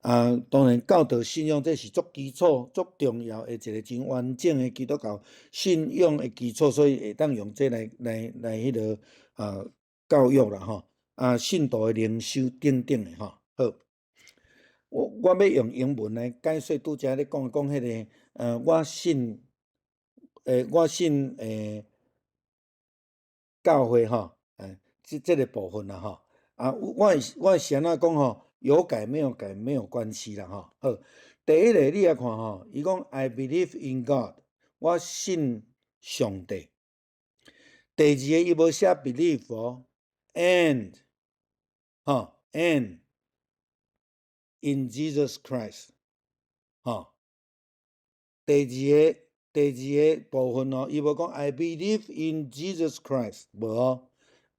啊，當然教導信仰這是足基礎、足重要的一個真完整的基督教信仰的基礎，所以會當用這來彼落啊教育啦吼，啊信徒的靈修等等的吼。好，我欲用英文來解說拄才咧講講彼个，我信教會吼，這個部分啦吼。啊，我是按怎講吼？有改沒有改沒有關係啦吼。好，第一個你來看吼，伊講 I believe in God，我信上帝。第二個伊無寫 believe 哦，and 吼，and in Jesus Christ，吼。第二個部分哦，伊無講 I believe in Jesus Christ，無哦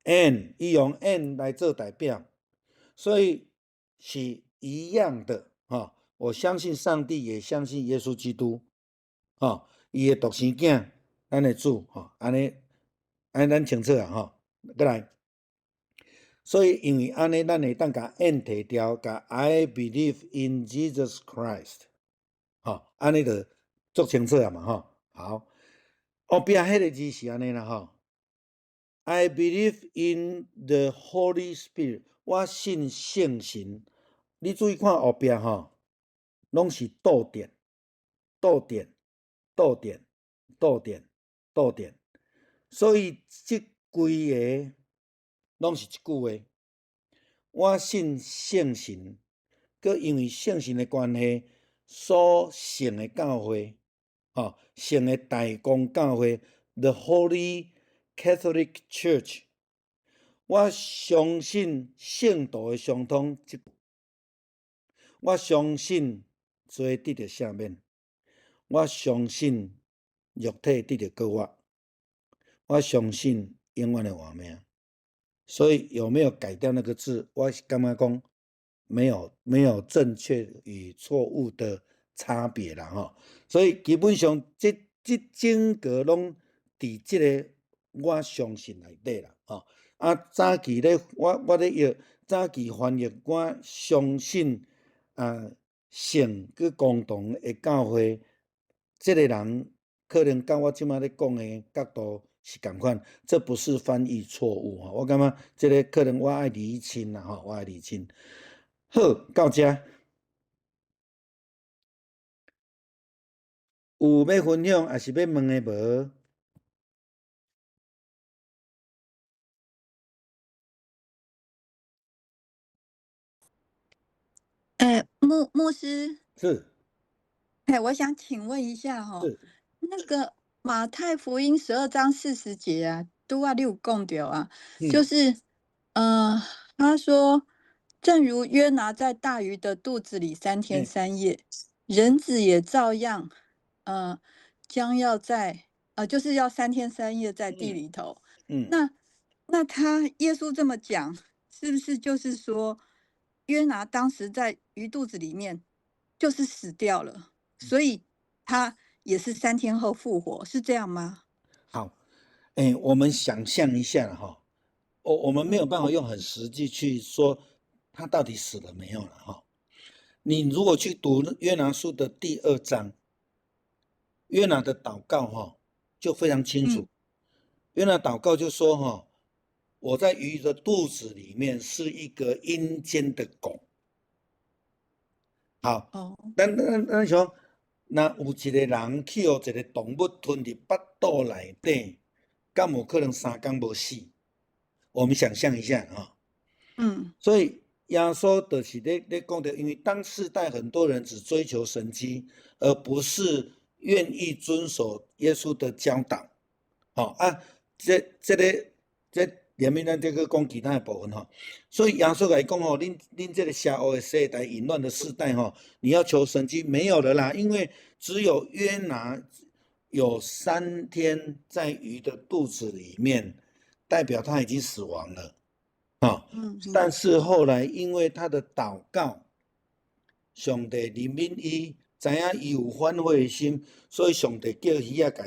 ，and 伊用 and 來做代表，所以是一樣的，吼。我相信上帝，也相信耶穌基督，吼，伊的獨生囝，咱的主，吼，按呢，按呢咱清楚啊，吼，閣來。所以因為按呢，咱會當共 and 提掉，共 I believe in Jesus Christ，吼，按呢就足清楚啊嘛，吼。好，後壁彼个字是按呢啦，吼。I believe in the Holy Spirit，我信聖神。你注意看後壁吼，攏是逗點、逗點、逗點、逗點、逗點，所以這規个攏是一句話。我信聖神，閣因為聖神的關係，所成的教會，吼，聖的大公教會，The Holy Catholic Church。我相信聖徒的相通，我相信罪得著赦免，我相信肉體得著復活，我相信永遠的活命。所以有沒有改掉那個字？我是感覺講沒有正確與錯誤的差別啦，吼。所以基本上這整個攏佇這個我相信內底啦，吼。啊，早期咧，我咧譯早期翻譯，我相信啊，聖閣共同的教會，這個人可能佮我這擺咧講的角度是仝款，這不是翻譯錯誤吼。我感覺這個可能我愛釐清啦，吼，我愛釐清。好，到遮有欲分享，抑是欲問的無？欸，牧師，是。欸，我想請問一下吼，是。那個馬太福音12章40節啊，拄仔你有講著啊，就是，他說，正如約拿在大魚的肚子裡3天3夜，人子也照樣，將要在，就是要三天三夜在地裡頭。那他耶穌這麼講，是不是就是說，約拿當時在魚肚子裡面就是死掉了，所以他也是三天後復活，是這樣嗎？好，欸，我們想象一下哈，我們沒有辦法用很實際去說他到底死了沒有了哈。你如果去讀約拿書的第二章，約拿的禱告哈就非常清楚。約拿禱告就說哈，我在魚的肚子裡面是一個陰間的拱。好，咱想，若有一個人去予一個動物吞佇腹肚內底，敢有可能3工無死？我們想象一下啊。所以耶穌就是咧講著，因為當世代很多人只追求神蹟，而不是願意遵守耶穌的教導。吼啊，這連面咱這個講其他的部分吼，所以耶穌共伊講吼，恁這個邪惡的世代、淫亂的世代吼，你要求神蹟沒有了啦，因為只有約拿有三天在魚的肚子裡面，代表他已經死亡了，啊，但是後來因為他的禱告，上帝憐憫伊，知影伊有反悔的心，所以上帝叫魚仔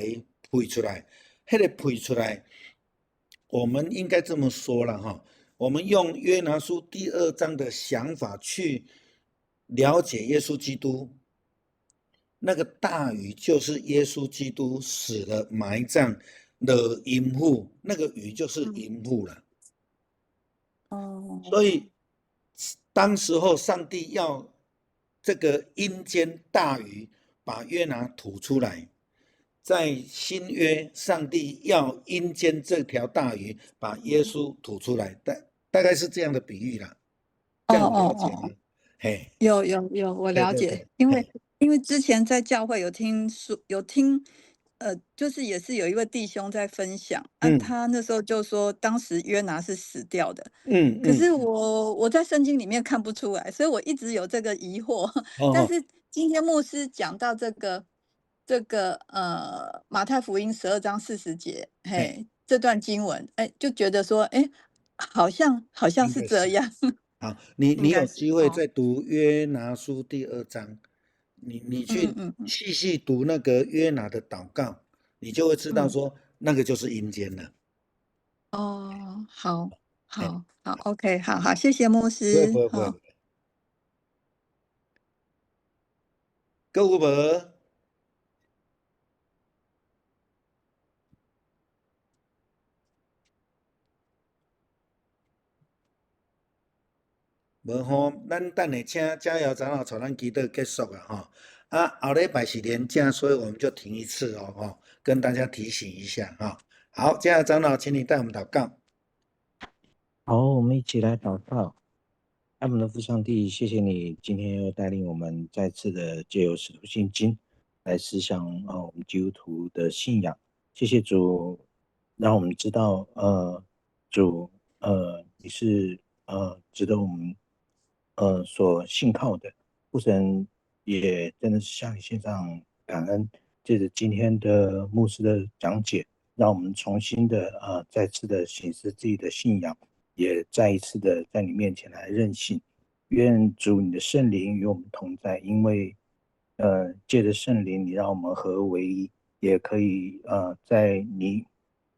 共伊吐出來，彼個吐出來。我們應該這麼說了哈，我們用約拿書第二章的想法去了解耶穌基督，那個大魚就是耶穌基督死了埋葬的陰府，那個魚就是陰府了。所以當時候上帝要這個陰間大魚把約拿吐出來，在新約，上帝要陰間這條大魚把耶穌吐出來，大概是這樣的比喻啦。這樣了解嗎？嘿，有有有，我了解，因為之前在教會有聽說有聽，就是也是有一位弟兄在分享，啊，他那時候就說當時約拿是死掉的，可是我在聖經裡面看不出來，所以我一直有這個疑惑。但是今天牧師講到這個馬太福音12章40節，嘿，這段經文，哎，就覺得說，哎，好像是這樣。好，你有機會再讀約拿書第二章，你去細細讀那個約拿的禱告，你就會知道說那個就是陰間了。哦，好，好，好，OK，好好，謝謝牧師。不會不會。閣有無？無吼，咱等下請佳瑤長老帶咱祈禱結束啊吼。啊，後禮拜是連假，所以我們就停一次哦，吼，跟大家提醒一下哈。好，佳瑤長老，請你帶我們禱告。好，我們一起來禱告。愛我們的父上帝，謝謝你今天又帶領我們再次的借由使徒信經來思想啊，我們基督徒的信仰。謝謝主，讓我們知道，主，你是值得我們所信靠的。父神也真的是向你獻上感恩，借着今天的牧師的講解，讓我們重新的再次的省思自己的信仰，也再一次的在你面前來認信。願主你的聖靈與我們同在，因為借着聖靈，你讓我們合而為一，也可以在你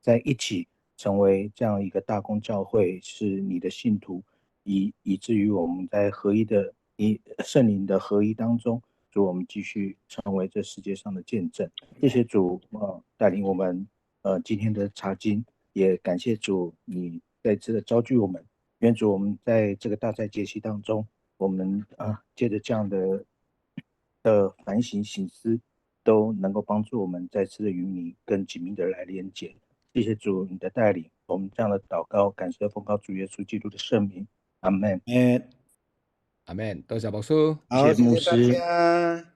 在一起成為這樣一個大公教會，是你的信徒。以至於我們在合一的你聖靈的合一當中，主，我們繼續成為這世界上的見證。謝謝主，帶領我們今天的查經，也感謝主你再次的召聚我們。願主我們在這個大齋節期當中，我們啊借着這樣的反省省思，都能夠幫助我們再次的與你更緊密的來連結。謝謝主你的帶領，我們這樣的禱告，感謝奉靠主耶穌基督的聖名。阿門。阿門。多謝牧師。好，謝謝大家。